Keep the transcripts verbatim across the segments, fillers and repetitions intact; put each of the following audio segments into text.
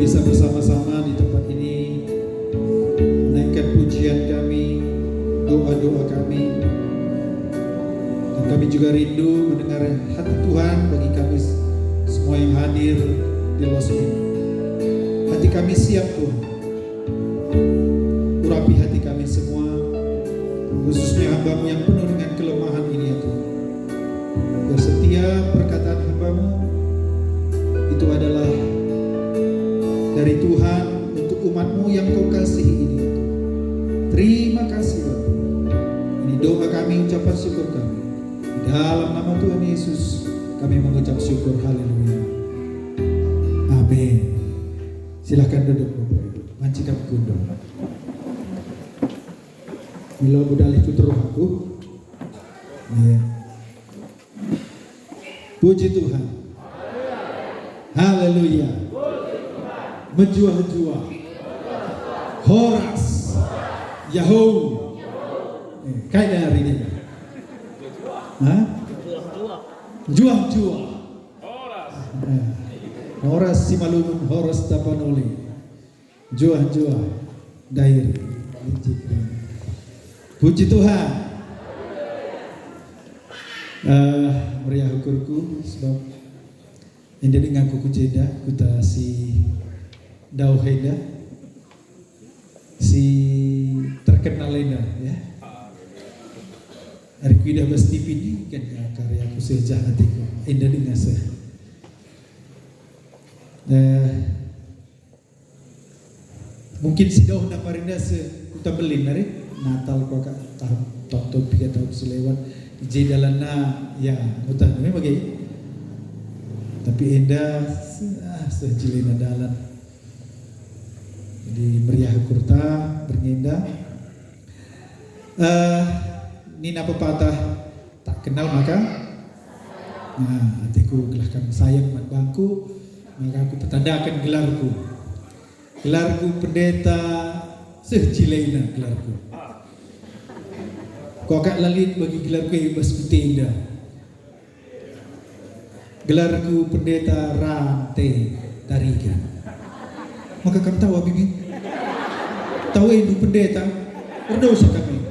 Bisa bersama-sama di tempat ini menaikkan pujian kami, doa-doa kami. Dan kami juga rindu mendengar hati Tuhan bagi kami semua yang hadir di luas ini. Hati kami siap, Tuhan. Urapi hati kami semua, khususnya hamba-Mu yang penuh dengan kelemahan ini, ya Tuhan. Biar setiap perkataan hamba-Mu itu adalah dari Tuhan untuk umat-Mu yang Kau kasihi ini, ya Tuhan. Terima kasih, Bapa. Ini doa kami, ucapan syukur kami. Di dalam nama Tuhan Yesus kami mengucap syukur. Haleluya. Amin. Silahkan duduk, Bapak Ibu. Banci kami kundul. Milo budalih ku teruh aku. Iya. Puji Tuhan. Haleluya. Mejuah-juah. Horas. Yahoo. Eh, kai dari dia? Hah? Juah-juah. Eh, Horas Simalungun, Horas Tapanuli. Juah-juah, dair, licik. Puji Tuhan. Eh, meriah ukurku, sebab enda denga aku ku jenda, kuta si dauh enda, si terkenal enda, ya. Ari kuidah bas T V ini, kan, ya, karya ku seh jah hatiku. Enda denga seh. Eh, Mungkin si dauh nda marina seh Kuta Belin nari, Natal kuakap tahun, tahun, tahun piga tahun si lewat. I je dalanna, ya, mutah nami bage. Tapi enda, ah, seh jilena dalan. Jadi meriah ukurta, berngi enda. Eh, nina pepatah, tak kenal maka, nah, ateku gelah kam sayang man bangku, maka aku petandaken gelarku. Gelarku pendeta seh jilena gelarku. Kuakap la lit bagi gelarku e bas kutenda. Gelarku Pendeta Rante Tarigan. Maka kam tau, Bibi? Tau endu pendeta? Erdosa kami.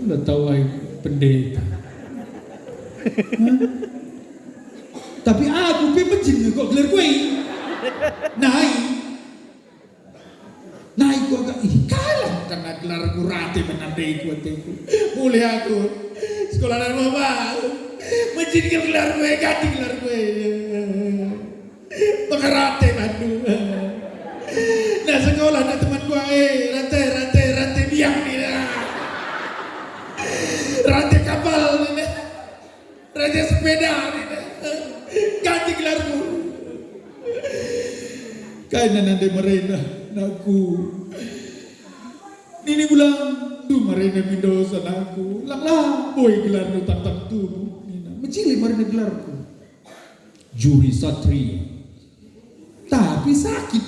La tau ai pendeta. Hah? Tapi aku pe mejing kok gelarku e. Nai. Nai kuakap, ih, kalah karena gelarku Rante menandaiku ateku. Mulih aku. Sekolah dan mama. Mejing gelarku e, ganti gelarku e. Maka Rante bandu. Nah, sekolah, nah, temanku, eh, Rante, Rante, Rante biang nina. Rante kapal nina. Rante sepeda nina. Ganti gelarku. Kai nande marena, nakku. Nini bulang, ndu marena mindos anakku. Lang lah, boi gelarndu tantang tubuh, nina. Mejile marena gelarku. Juri Satria. Tapi sakit.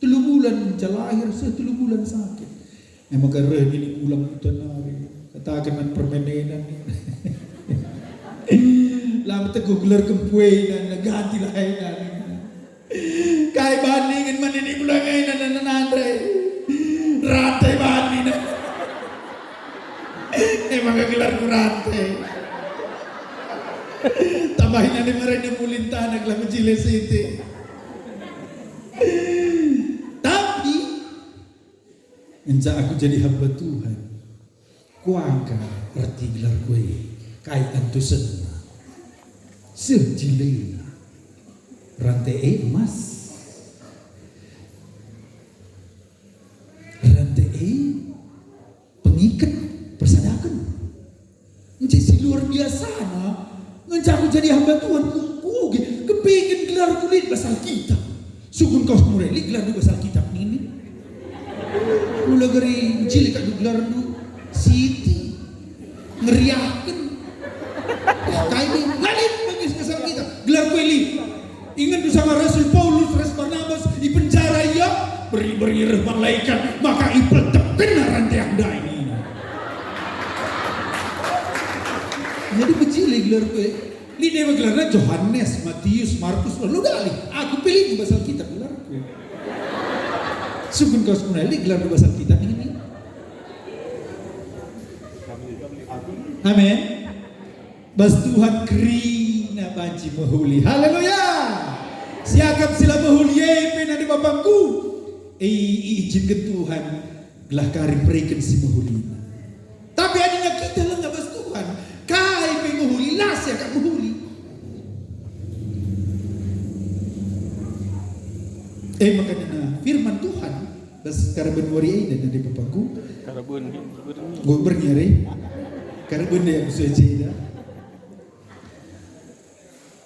Telu bulan ja lahir, seh telu bulan sakit. E maka reh nini pulang kuta nari. Kataken man permenenan. La meteguh gelar kempuenan, ganti lah enan. Kai bani ngen man nini pulang enan nandai. Rante bani na. E maka gelarku Rante. Tambahi nande marena mulin tanah gelah mejile siti. Tapi, ngenca aku jadi hamba Tuhan, kuakap erti gelarku e, kai antusenna, seh jilena, rante e emas. Rante e pengiket, persadaken. Nce si luar biasana, ngenca aku jadi hamba Tuhan, ku, kuoge, kepingin gelarku lit bas Alkitab. Sungkun kau mulai lit gelarndu bas Alkitab nini. Kula geri, mejile kak gelarndu Siti. Ngeriahken. Wah, kai nih? La lit bas Alkitab. Gelarku e lit. Inget sanga Rasul Paulus ras Barnabas i penjara ia, beri-beri reh malaikat, maka ipeltepkenna rante ndai nina. Jadi mejile gelarku e. Lit deba gelarna Johanes, Matius, Markus, lalu dalih. Aku pe lit bas Alkitab gelarku. Sungkun kau sekuna lit gelarna bas Alkitab ini. Amin. Bas Tuhan kerina banci mehuli. Haleluya. Siakap si la mehuli e pe nande bapangku. E, iijinken Tuhan gelah kari mereken si mehulina. Tapi adina kita langa bas Tuhan, kai pe mehuli, la siakap mehuli. E maka nina firman Tuhan, bas karaben wari enda nande bapangku. Karaben, karaben. Enggo berngi ari. Karaben ya aku sudah jeda.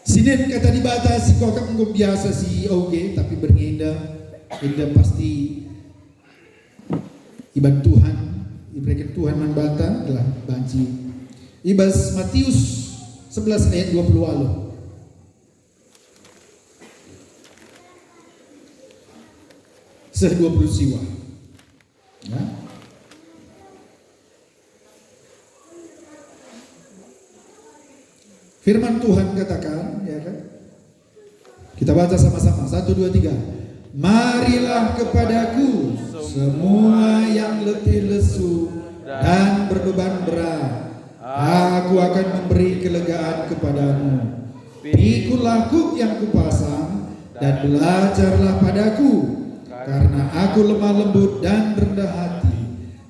Sinen kata Dibata si kuakap enggo biasa si oge, tapi berngi enda, enda pasti iban Tuhan, ibereken Tuhan man banta gelah banci. I bas Matius sebelas ayat dua puluh waluh seh dua puluh siwa. Ya. Firman Tuhan katakan, ya kan? Kita baca sama-sama. Satu, dua, tiga. "Marilah kepadaku, semua yang letih lesu dan berbeban berat. Aku akan memberi kelegaan kepadamu. Pikullah kuk yang kupasang dan belajarlah padaku, karena aku lemah lembut dan rendah hati,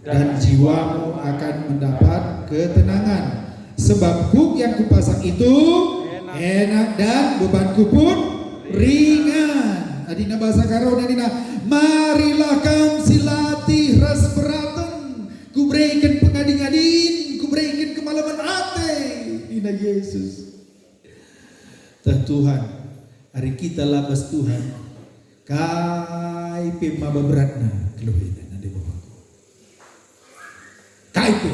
dan jiwamu akan mendapat ketenangan. Sebab kuk yang kupasang itu enak dan bebanku pun ringan." Adina bahasa Karo nina, "Marilah kam si latih ras beraten, kubereken pengadi-ngadin, kubereken kemalemen ate," nina Yesus. Tah Tuhan, ari kita la bas Tuhan, kai pe maba beratna keluh enda nande bapangku. Kai pe.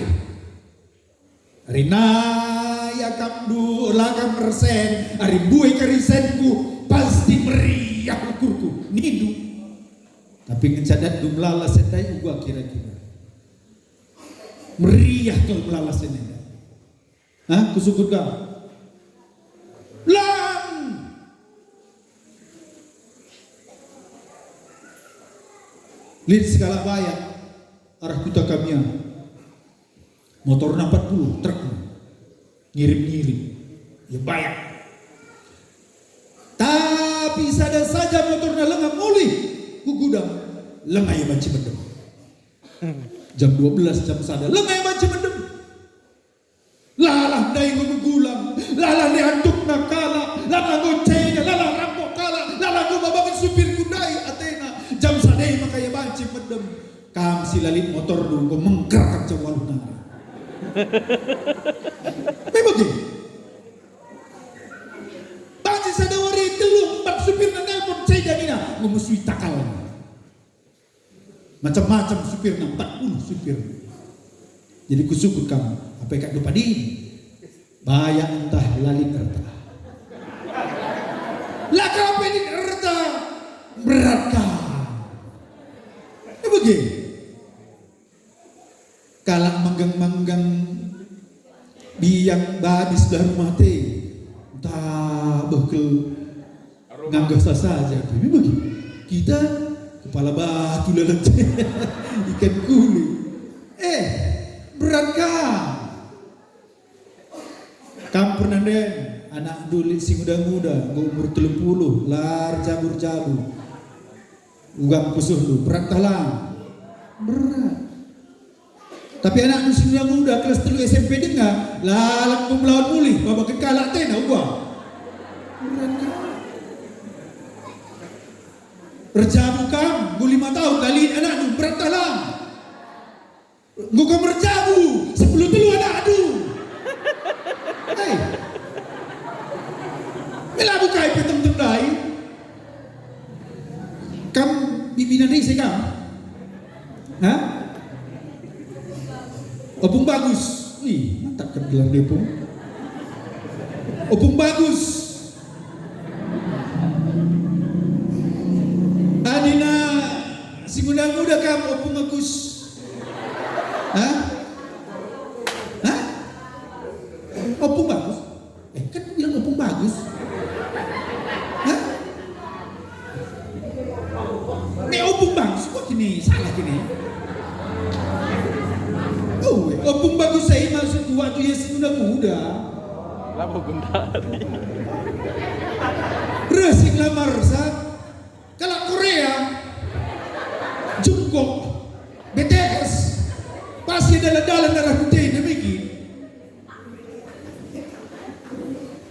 Ari nai akapndu la kam ersen, ari mbue kari senku, pasti meriah ukurku, nindu. Tapi ngenca datndu melala sen ndai uga kira-kira. Meriah kal melala sen enda. Hah? Kusungkun kam. Lang! Lit sekalak bayak arah kuta kamian. Motorna empat puluh, truk. Ngirim-ngirim. Ya bayak. Tapi sada saja motorna langa mulih ku gudang, langa ia banci mendem. Jam dua belas, jam sada, langa ia banci mendem. Lalah ndai enggo megulang, lalah ndai antukna kalak, lalah enggo ceda, lalah rampok kalak, lalah enggo babaken supirku ndai atena. Jam sada maka ia banci mendem. Kam si la lit motorndu enggo mengker kam jam waluh nari. Memang gini. Banci sada wari telu empat supirna nelpon ceda nina, enggo mesui takal. Macam-macam supirna, empat puluh supir. Jadi kusungkun kam, apai kak dupa din? Bayak ntah la lit erta? La ka pe lit erta, berat ka. E bage. Kalak manggang-manggang biang babi sebelah rumah te. Ntah beh kel nganggah sasaja pe. Memang kita kepala batu lalat ikan kuli. Eh, berat ka. Kam pernah nden, anak dulit si nguda-nguda, enggo umur telu puluh, la erjabu-erjabu. Uga kusuhndu, berat tah lang? Berat. Tapi anakndu si nguda-nguda, kelas telu S M P denga, lalap pemelawan mulih, babaken kalak tena uga. Berat kal. Erjabu kam, enggo lima tahun, la lit anakndu, berat tah lang? Enggo kam erjabu, sepuluh telu anakndu. Hei. Mela bukai pe tem-tem ndai. Kam bibi nande ise kam? Hah? Opung Bagus. Wih, mantap kan gelar dia, Pung. Opung Bagus. Adina si nguda-nguda kam, Opung Agus. Hah? Hah? Opung Bagus? Eh, kan bilang Hah? Me opung bagus kok kini, salah kini. Oh, opung bagus saya maksudku waktu ia si muda-muda. Labo gundari. Reh sing la mersak, kalak Korea, Jungkook, B T S, pas ia dalan-dalan arah rute nda megi.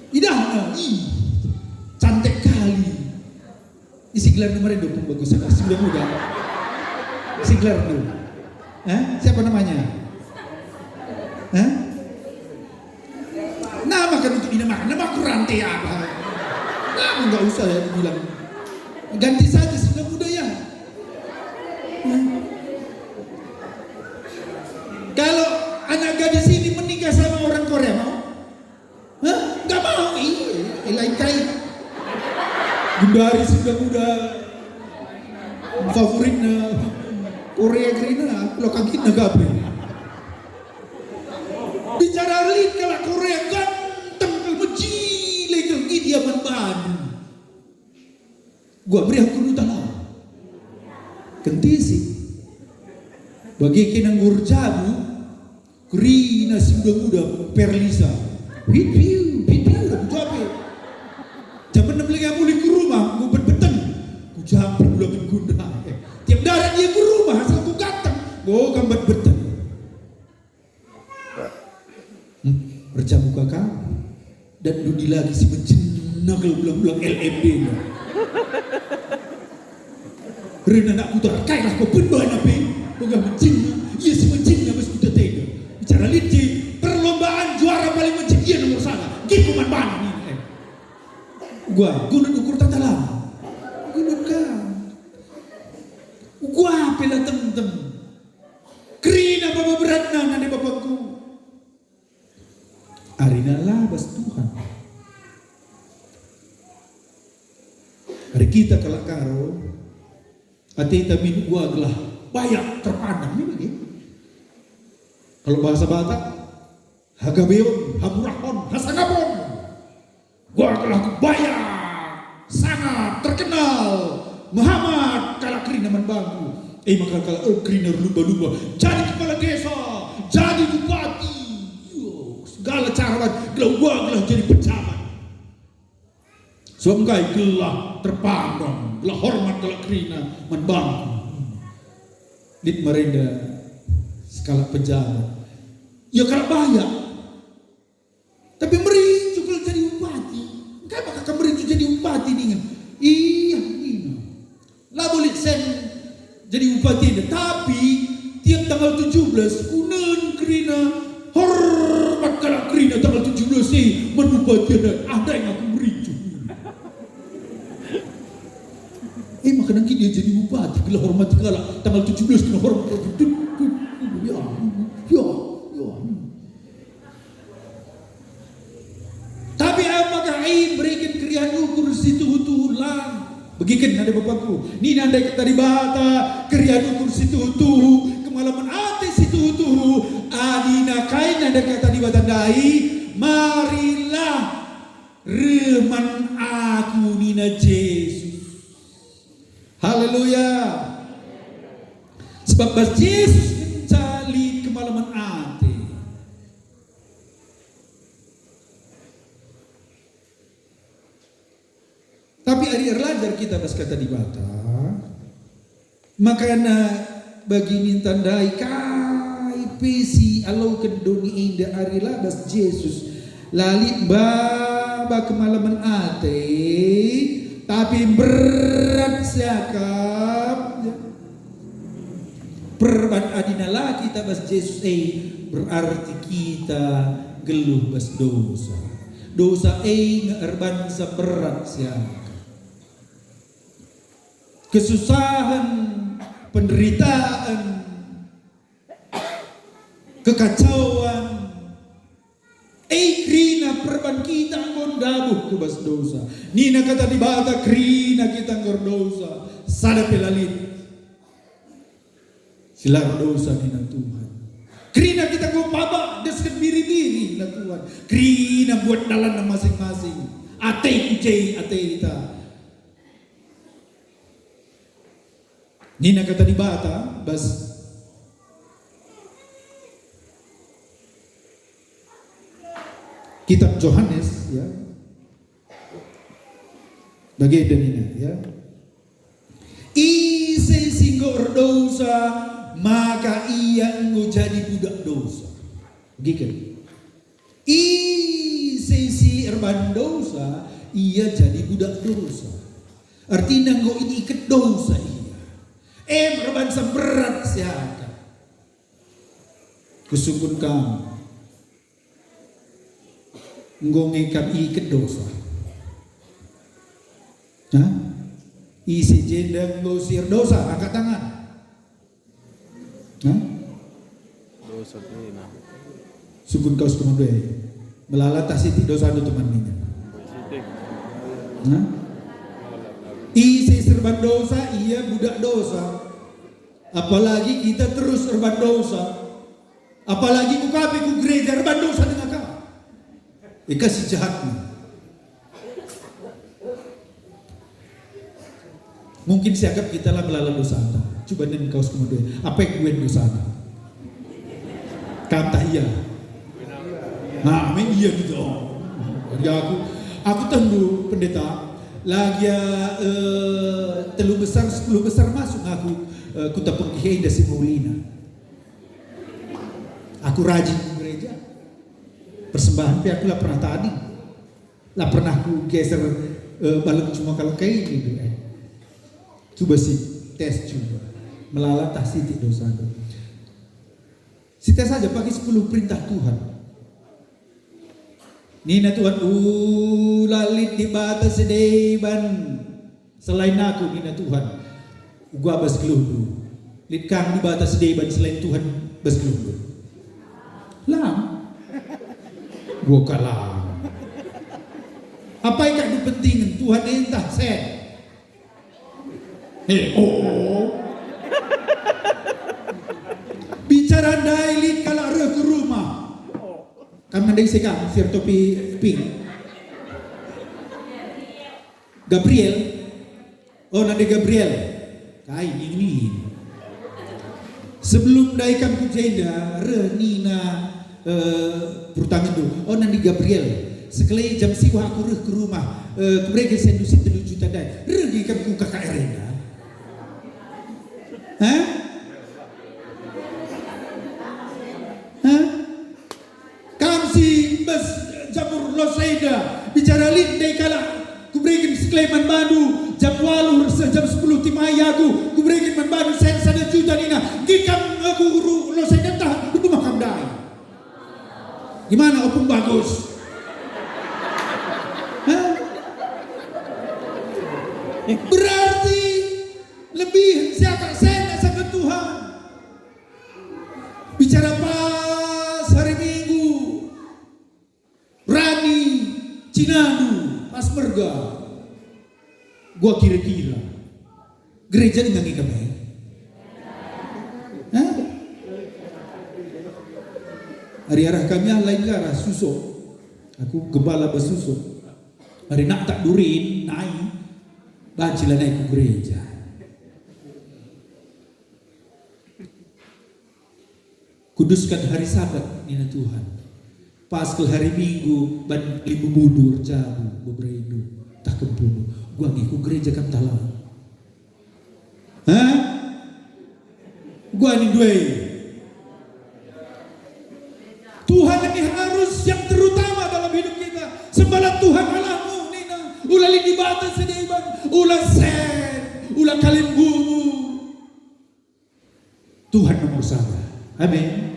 Idahna, ih, cantik kali. Isi gelarna mari dong, pembagus, si muda-muda. Isi gelarna. Eh, siapa namanya? Eh? Nama kan untuk dinamakan, nama aku Rante apa? Nama nggak usah ya dibilang. Ganti saja si muda-muda ya. Eh? Kalau anak gadis ini menikah sama orang Korea, mau? Hah? Nggak mau, iya, iya, lain kai. Gundari si muda-muda favoritna Korea kerina, lo kagetna gabe. Bicara lit kalak Korea ganteng kal, mejile kal, idia man bandu. Gua beri aku dulu tanah. Kentisi. Bagi kena nggur jabu, kerina si muda-muda Perlisa. Hit piu, hit piu, dah kujabe. Jam enam lagi mulai ke rumah, ngubat beten. Kujang perbulangan gunda. Tiap darat dia ke rumah, asal ku ganteng. Gua gambat beten. Hmm, erjabu ka kam. Dan dudi lagi si mencenna kal belang-belang L M D nya. Rena nak kutar, kai lah kau pun bahan ape? Pegang mencenna, ia si mencenna bas kuta tenda. Bicara lit je, perlombaan juara paling mencen ia nomor sada. Git kuman bahan ini, eh. Gua, gunut ukur tata lama. Gunut ka. Gua pela tem-tem. Kerina baba beratna nande bapangku. Arina la bas Tuhan. Ari kita kalak Karo, ateta min gua gelah bayak terpandang, ini bagi. Kalau bahasa Batak, hagabeon, hamurahon, hasangapon. Gua gelah ku bayak, sangap, terkenal, mehamat kalak kerina man bangku. E maka kalak, eh, kerina erlumba-lumba, jadi kepala desa, jadi bupati. Yo, segala cara man, gelah gua gelah jadi pejabat. Sebab engkai gelah terpandang, gelah hormat kalak kerina man bangku. Lit marenda sekalak pejabat. Ya kalak bayak. Tapi merincu kal jadi bupati. Engkai maka kam merincu jadi bupati ningen? Iya, nina. Labo lit sen jadi bupati enda, tapi tiap tanggal tujuh belas kunen kerina, hormat kalak kerina tanggal tujuh belas e man bupati enda, ada yang aku merincu. Eh, maka nangkin dia jadi bupati, gelah hormat kalak tanggal tujuh belas kena hormat. Ya, ya, ya. Tapi apakah e ibereken keriahen ukur si tuhu-tuhu? Lang. Begiken nande bapangku. Nina ndai kata Dibata, keriahen ukur si tuhu-tuhu, kemalemen ate si tuhu-tuhu. Adina kai nande kata Dibata ndai? Marilah reh man aku, nina Jesus. Haleluya. Sebab bas Jesus kenca lit kemalemen ate. Tapi ari erlajar kita bas Kata Dibata, makana bagi ninta ndai kai pe si aloken doni enda ari la bas Jesus, la lit maba kemalemen ate, tapi mberat siakap. Perban adina la kita bas Jesus e, berarti kita nggeluh bas dosa. Dosa e nge erbansa mberat siakap. Kesusahen, penderitaan, kekacauan, e kerina perban kita enggo ndabuh ku bas dosa. Nina Kata Dibata, kerina kita enggo erdosa, sada pe la lit si la erdosa, nina Tuhan. Kerina kita enggo pabak desken biri-biri, nina Tuhan. Kerina buat dalanna masing-masing. Ateku je ateta. Nina Kata Dibata bas Kitab Johanes, ya. Bagenda nina, ya. Ise si enggo erdosa, maka ia enggo jadi budak dosa. Begiken. Ise si erban dosa, ia jadi budak dosa. Artina enggo iiket dosa ia. Em erban si mberat siakap. Kusungkun kam, enggo nge kam iiket dosa. Hah? Ise jenda enggo si erdosa, angkat tangan. Hah? Dosa nina. Sungkun kau sekeman dua. Melala tah sitik dosandu teman nina. Sitik. Hah? Ise si erban dosa, ia budak dosa. Apalagi kita terus erban dosa. Apalagi ku kape ku gereja erban dosa denga ka. Ika si jahatna. Mungkin siakap kita la melala dosanta. Cuba nen kau sekeman dua. Apai kuen dosanta? Kam tah ia. Nah, amin ia gitu. Jadi aku, aku tentu pendeta. Lagi ya, eh, telu besar, sepuluh besar masuk aku, eh, kuta pengkihe enda si Maulina. Aku rajin ku gereja. Persembahan pe aku la pernah tading. La pernah ku geser, eh, balik cuma kalau kayak gitu, eh. Coba si tes coba. Melala tah sitik dosa tu. Si tes aja pakai sepuluh perintah Tuhan. Nina Tuhan, "Ula lit Dibata si deban selain Aku," nina Tuhan. Uga bas geluhndu. Lit kang Dibata si deban selain Tuhan bas geluhndu? Lang. Gua kalang. Apai kak dipentingen Tuhan entah sen? He, oh. Bicara ndai lit kalak reh ku rumah. Kam nandai seka, si ertopi pink. Gabriel. Oh, nandai Gabriel. Kai, ning-ning. Sebelum ndai kam ku jenda, reh nina, eh, perutangenndu. Oh, nandai Gabriel. Sekelai jam siwah aku reh ke rumah. Eh, kubereken sendu si telu juta ndai. Reh nge kam ku K K R enda. Hah? Hah? Kam si bas jamur los enda, bicara lit ndai kalak, kubereken sekelai man bandu, jam waluh seh jam sepuluh timai aku, kubereken man bandu sen sada juta nina, nggit kam aku uru los enda ntah rumah kam ndai. Gimana, opung bagus? Hah? Berarti lebih siakap sen asa ke Tuhan. Bicara pas hari Minggu, rani, cinandu, pas merga, gua kira-kira gereja dengan ikam, eh? Hah? Ari arah kami ah lain arah Susok. Aku gembala bas Susok. Ari nak tak durin nai, banci lanai ku gereja. Kuduskan hari Sabat, nina Tuhan. Pas kal hari Minggu, ban limbumbundu erjabu, beberendu, tah kempundu. Gua nge ku gereja kam tah la? Hah? Gua nindu e. Tuhan ini harus yang terutama dalam hidup kita. Sembahlah Tuhan Allahmu, nina. Ula lit Dibata si deban, ula sen, ula kalimbubu. Tuhan nomor sada. Amin.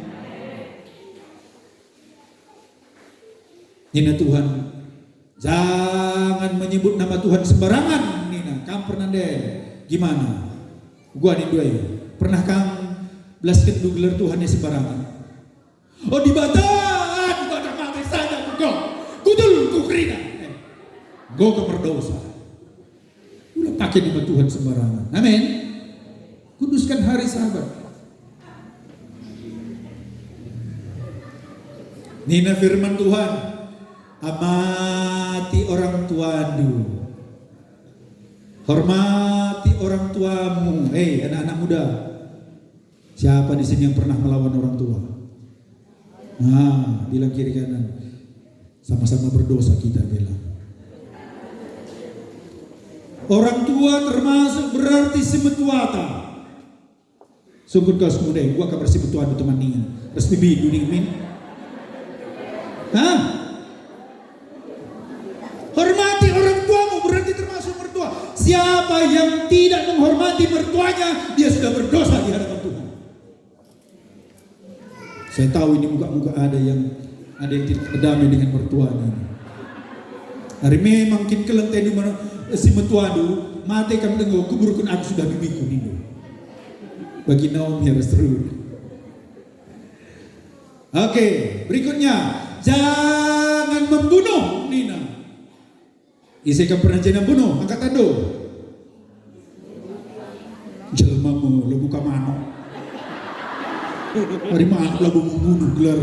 Nina Tuhan, "Jangan menyebut nama Tuhan sembarangan," nina. Kam pernah ndai? Gimana? Gua nindu e. Pernah kam belaskenndu gelar Tuhan e sembarangan? Oh, Dibata, Dibata mate saja engkau. Kudul ku kerina. Eh, enggo kau berdosa. Ula pake nama Tuhan sembarangan. Amin. Kuduskan hari Sabat. Nina firman Tuhan, "Amati orang tuandu. Hormati orang tuamu. Hei, anak-anak muda. Siapa di sini yang pernah melawan orang tua? Nah, bilang kiri kanan. Sama-sama berdosa kita, bilang. Orang tua termasuk berarti semetuata. Sungkun kau sungkun deh, gua kabar si betuan teman ningen. Ras bibi duding min. Hah? Hormati orang tuamu berarti termasuk mertua. Siapa yang tidak menghormati mertuanya, dia sudah berdosa di hadapan Tuhan. Saya tahu ini muka-muka ada yang ada yang tidak berdamai dengan mertuanya ini. Hari memang kin keleng tedu mana si metuadu, mate kam dengo, kuburkan aku sudah bibiku nindo. Bagi Naomi harus terus. Oke, berikutnya, jangan membunuh, nina. Ise kam pernah jena bunuh, angkat tandu. Jelma me labo ka manuk. Ari manuk labo membunuh gelar.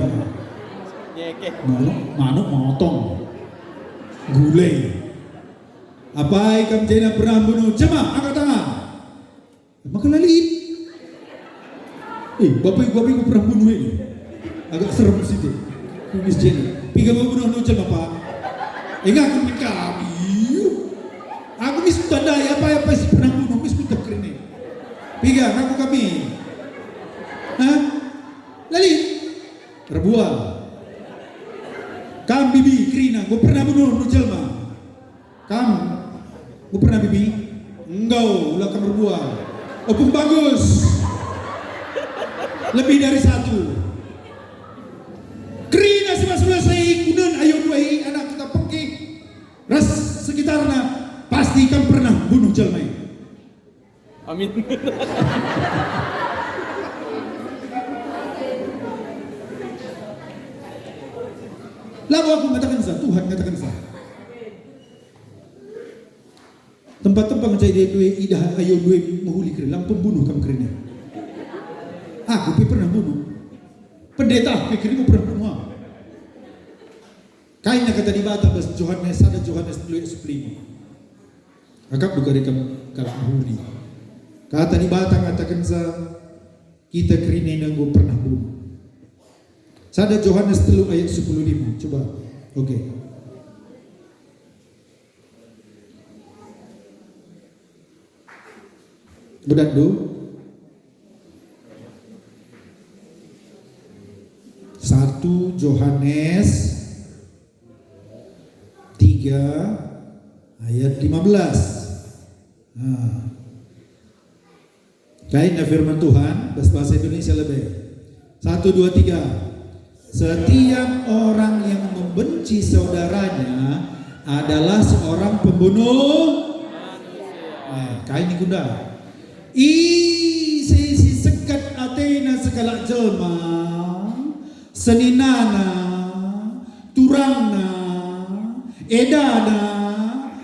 Manuk, manuk motong. Gulai. Apai kam jena pernah bunuh jelma, angkat tangan. Maka la lit. Eh, bapak ibu, bapak ibu pernah bunuh ini. Agak serem situ. Kumis jena. Piga mau bunuh nujal apa? Eh, ngaku min kami. Aku mis kutandai apa-apa si pernah bunuh, mis kutek kerine. Piga, ngaku kami. Hah? La lit. Erbuah. Kam bibi kerina, enggo pernah bunuh nujal ma. Kam, ku pernah bibi? Enggau, ula kam erbuah. Opung bagus. Lebih dari satu. Kerina si bas-bas i kunen ayo dua i anak kita pengki ras sekitarna, pasti kam pernah bunuh jelma i. Amin. Labo aku ngatakensa, Tuhan ngatakensa. Tempat-tempat ngecai dia dua idah ayo dua mehuli keri, lang pembunuh kam kerina. Aku pe pernah bunuh. Pendeta pe keri pernah bunuh aku. Kaina kata Dibata bas Johanes, sada Johanes telu ayat sepuluh lima. Akap duka rikam kalak mehuli. Kata Dibata ngatakensa, kita kerina enda enggo pernah bunuh. Sada Johanes telu ayat sepuluh lima. Coba. Oke. Bedandu. Satu Johanes tiga ayat lima belas. Nah. Kaina firman Tuhan, bas bahasa Indonesia lebe. Satu, dua, tiga. Setiap orang yang membenci saudaranya adalah seorang pembunuh. Eh, kaini kunda. Ise si sekat atena sekalak jelma, seninana, turangna, edana,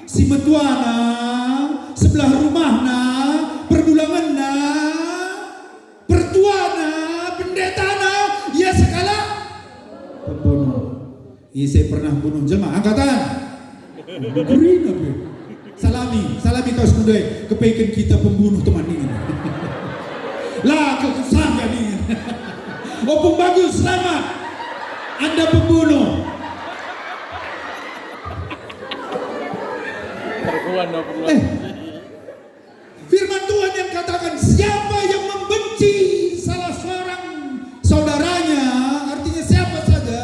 si metuana, sebelah rumahna, perbulangenna, pertuana, pendetana, ia sekalak pembunuh. Ise pernah bunuh jelma? Angkat tangan. Kerina pe. Salami, salami kau sekundai. Kepeken kita pembunuh teman ini. Lah, kau sangga nih. Opung bagus, selamat. Anda pembunuh. Perempuan, no, perempuan. Eh, Firman Tuhan yang katakan, siapa yang membenci salah seorang saudaranya, artinya siapa saja,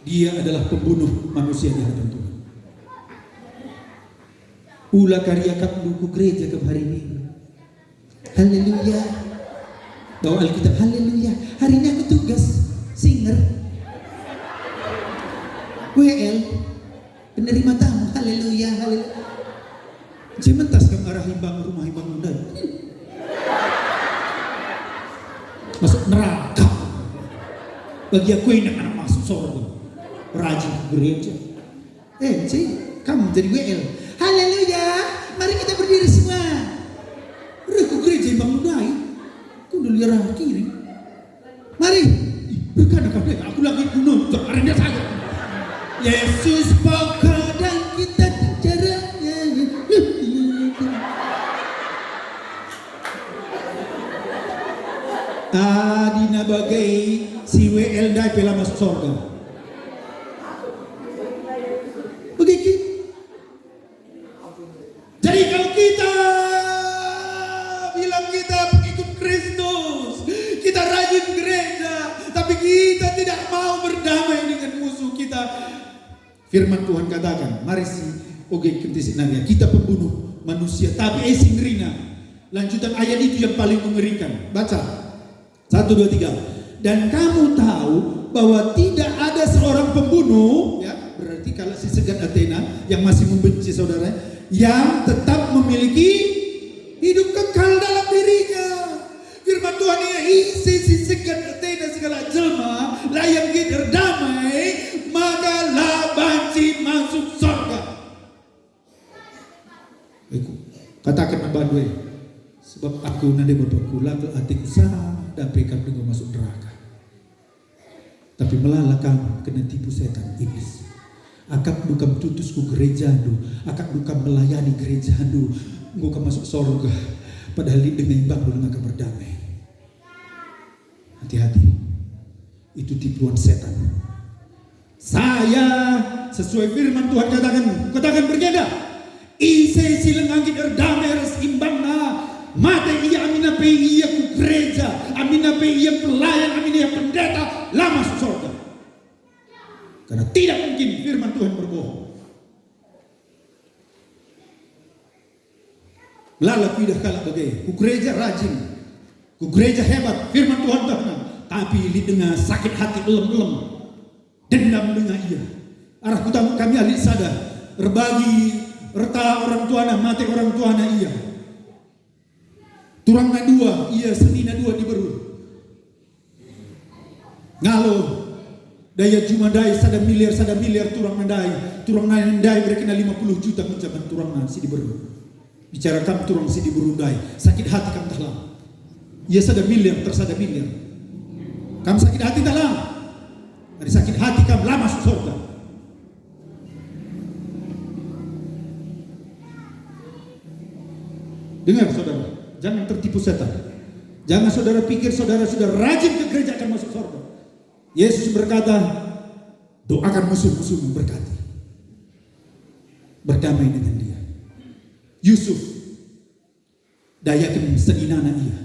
dia adalah pembunuh manusia di hadapan Tuhan. Ula kari akapndu ku gereja kam hari Minggu. Haleluya. Bawa Alkitab, haleluya. Hari ini aku tugas singer. W L. Penerima tamu, haleluya, haleluya. Cai mentas kam arah imbang rumah imbang ndai. Masuk neraka. Bagi aku enak anak masuk sorga. Rajin ke gereja. Eh, cai, kamu jadi W L. Haleluya. Mari kita berdiri semua. Reh ku gereja imbang ndai. Ku dulu arah kiri. Mari, ih, bukan apa-apa, aku lagi gunung, jangan dia saja. Yesus pokok dan Bage si W L ndai pe la masuk sorga. Bage ki. Jadi kalau kita bilang kita pengikut Kristus, kita rajin gereja, tapi kita tidak mau berdamai dengan musuh kita, firman Tuhan katakan, mari si oge kentisik nari, kita pembunuh manusia, tapi eh si ngerina. Lanjutan ayat itu yang paling mengerikan. Baca. Satu, dua, tiga. Dan kamu tahu bahwa tidak ada seorang pembunuh, ya, berarti kalau si segan atena yang masih membenci saudara, yang tetap memiliki hidup kekal dalam dirinya. Firman Tuhan ia, ise si segan atena segala jelma, la iangkit erdamai, maka la banci masuk sorga. Aku kataken man bandu e, sebab aku nande Bapangku, la kal ateku sada pe kam denga masuk neraka. Tapi melala kam kena tipu setan, iblis. Akapndu kam tutus ku gerejandu, akapndu kam melayani gerejandu, enggo kam masuk sorga, padahal lit denga imbangndu langa kam erdamai. Hati-hati. Itu tipuan setan. Saya, sesuai firman Tuhan kataken, kataken bagenda, ise si langa nggit erdame ras imbangna, mate ia aminna pe ia ku gereja, aminna pe ia pelayan, aminna ia pendeta, la masuk sorga. Karena tidak mungkin firman Tuhan berbohong. Melala kuidah kalak bage, ku gereja rajin, ku gereja hebat, firman Tuhan tehna, tapi lit denga sakit hati elem-elem, dendam denga ia. Arah kutangkap kami ahli sada, erbagi erta orang tuana, mate orang tuana ia. Turangna dua, ia senina dua diberu. Ngalo, daya juma ndai sada miliar, sada miliar turangna ndai, turangna ndai berekenna lima puluh juta ngenca man turangna si diberu. Bicara kam turang si diberu ndai, sakit hati kam tah lang? Ia sada miliar, tersada miliar. Kam sakit hati tah lang? Adi sakit hati kam, la masuk sorga. Dengar, saudara, jangan tertipu setan. Jangan saudara pikir saudara sudah rajin ke gereja akan masuk sorga. Yesus berkata, "Doakan musuh-musuhmu, berkati. Berdamai dengan dia." Yusuf, dayaken seninana ia.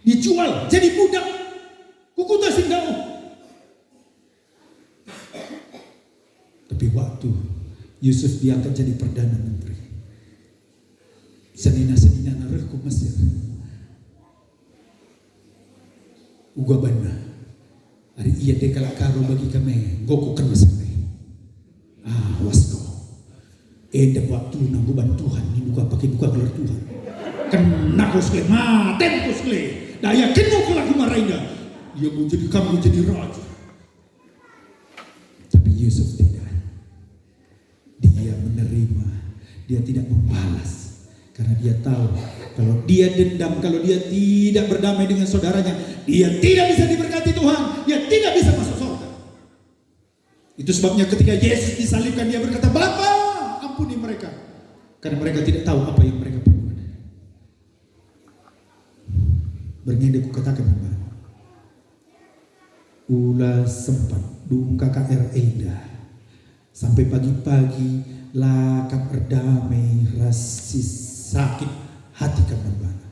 Dijual jadi budak ku kuta si ndauh. Tapi waktu Yusuf diangkat jadi perdana menteri, senina-seninana reh ku Mesir. Uga banna, ari ia de kalak karo bagi kami, enggo kuken Mesir e. Ah, was kau. Enda waktu nanggo ban Tuhan, nindu ka pakai duka gelar Tuhan. Kena kau sekali, mate kau sekali. Dayakenmu kelaku mara enda. Ia mau jadi kamu jadi raja. Tapi Yusuf tidak. Dia menerima, dia tidak membalas. Karena dia tahu, kalau dia dendam, kalau dia tidak berdamai dengan saudaranya, dia tidak bisa diberkati Tuhan, dia tidak bisa masuk surga. Itu sebabnya ketika Yesus disalibkan, dia berkata, "Bapa, ampuni mereka, karena mereka tidak tahu apa yang mereka perbuat." Berngi enda kukataken man bandu, ula sempat dung K K R enda sampai pagi-pagi la kam erdame ras si sakit hati kam man bana.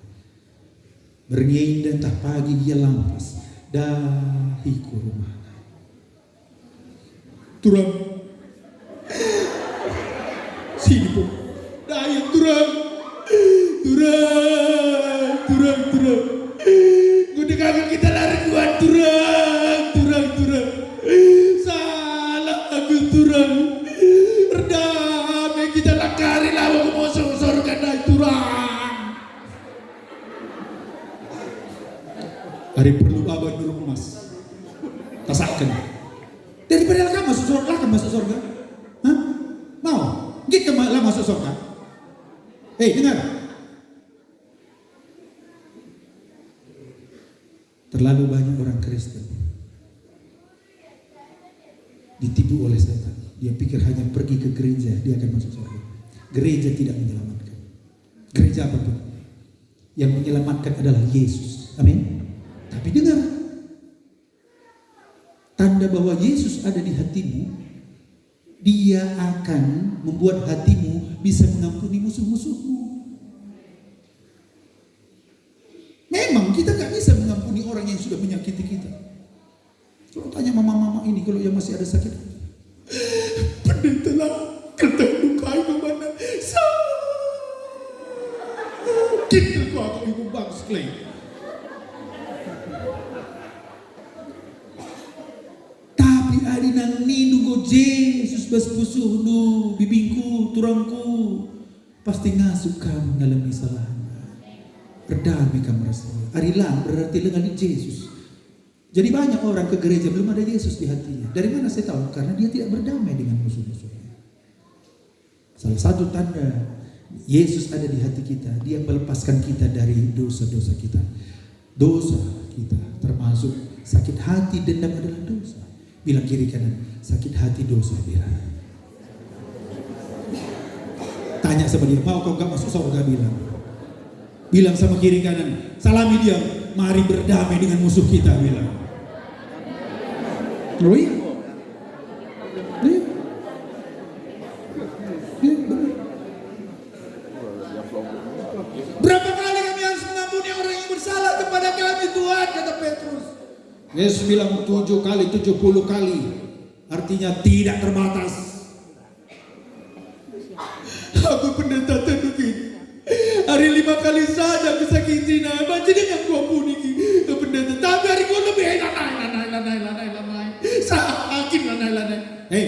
Berngi enda ntah pagi gia lampas, dahi ku rumahna. Turang. Sini po. Daya turang. Turang, turang, turang. Kudengaken kita lari kuat, turang, turang, turang. Salah aku, turang. Erdame kita, la kari labo ku masuk sorga ndai, turang. Ari perlu baba nuruk emas. Tasakken. Daripada la kam masuk surga, la kam masuk surga. Hah? Mau? Nggit kam la masuk surga? Eh, dengar. Terlalu banyak orang Kristen ditipu oleh setan. Dia pikir hanya pergi ke gereja, dia akan masuk surga. Gereja tidak menyelamatkan. Gereja apapun. Yang menyelamatkan adalah Yesus. Amin. Tapi dengar, Tanda bahwa Yesus ada di hatimu, Dia akan membuat hatimu bisa mengampuni musuh-musuhmu. Memang kita nggak bisa mengampuni orang yang sudah menyakiti kita. Kalau tanya mama-mama ini, kalau yang masih ada sakit, pendeta lah, kita lukai kemana? Sakit aku, aku ibu bang sekali. Tapi adi nang nindu enggo Jesus bas pusuhndu, bibingku, turangku, pasti ngasup kam ngalemi salahna. Berdamai kam ras ia. Ari lang berarti lenga lit Jesus. Jadi banyak orang ke gereja belum ada Yesus di hatinya. Dari mana saya tahu? Karena dia tidak berdamai dengan musuh-musuhnya. Salah satu tanda Yesus ada di hati kita, Dia melepaskan kita dari dosa-dosa kita. Dosa kita, termasuk sakit hati, dendam adalah dosa. Bilang kiri kanan, "Sakit hati dosa, bilang." Tanya sama dia, "Mau kau gak masuk surga?" Bilang. Bilang sama kiri kanan, salami dia, "Mari berdamai dengan musuh kita," bilang. Oh iya. Iya. Iya, benar. "Berapa kali kami harus mengampuni orang yang bersalah kepada kami, Tuhan?" kata Petrus. Yesus bilang, "Tujuh kali tujuh puluh kali." Artinya tidak terbatas. Aku pendeta teduk ini. Hari lima kali saja aku sakiti, nah, banci dengan aku ampuni ki, pendeta. Tapi hari ku lebih, eh, lanai, lanai, lanai, lanai, lanai. Sakit, lanai, lanai. Hei,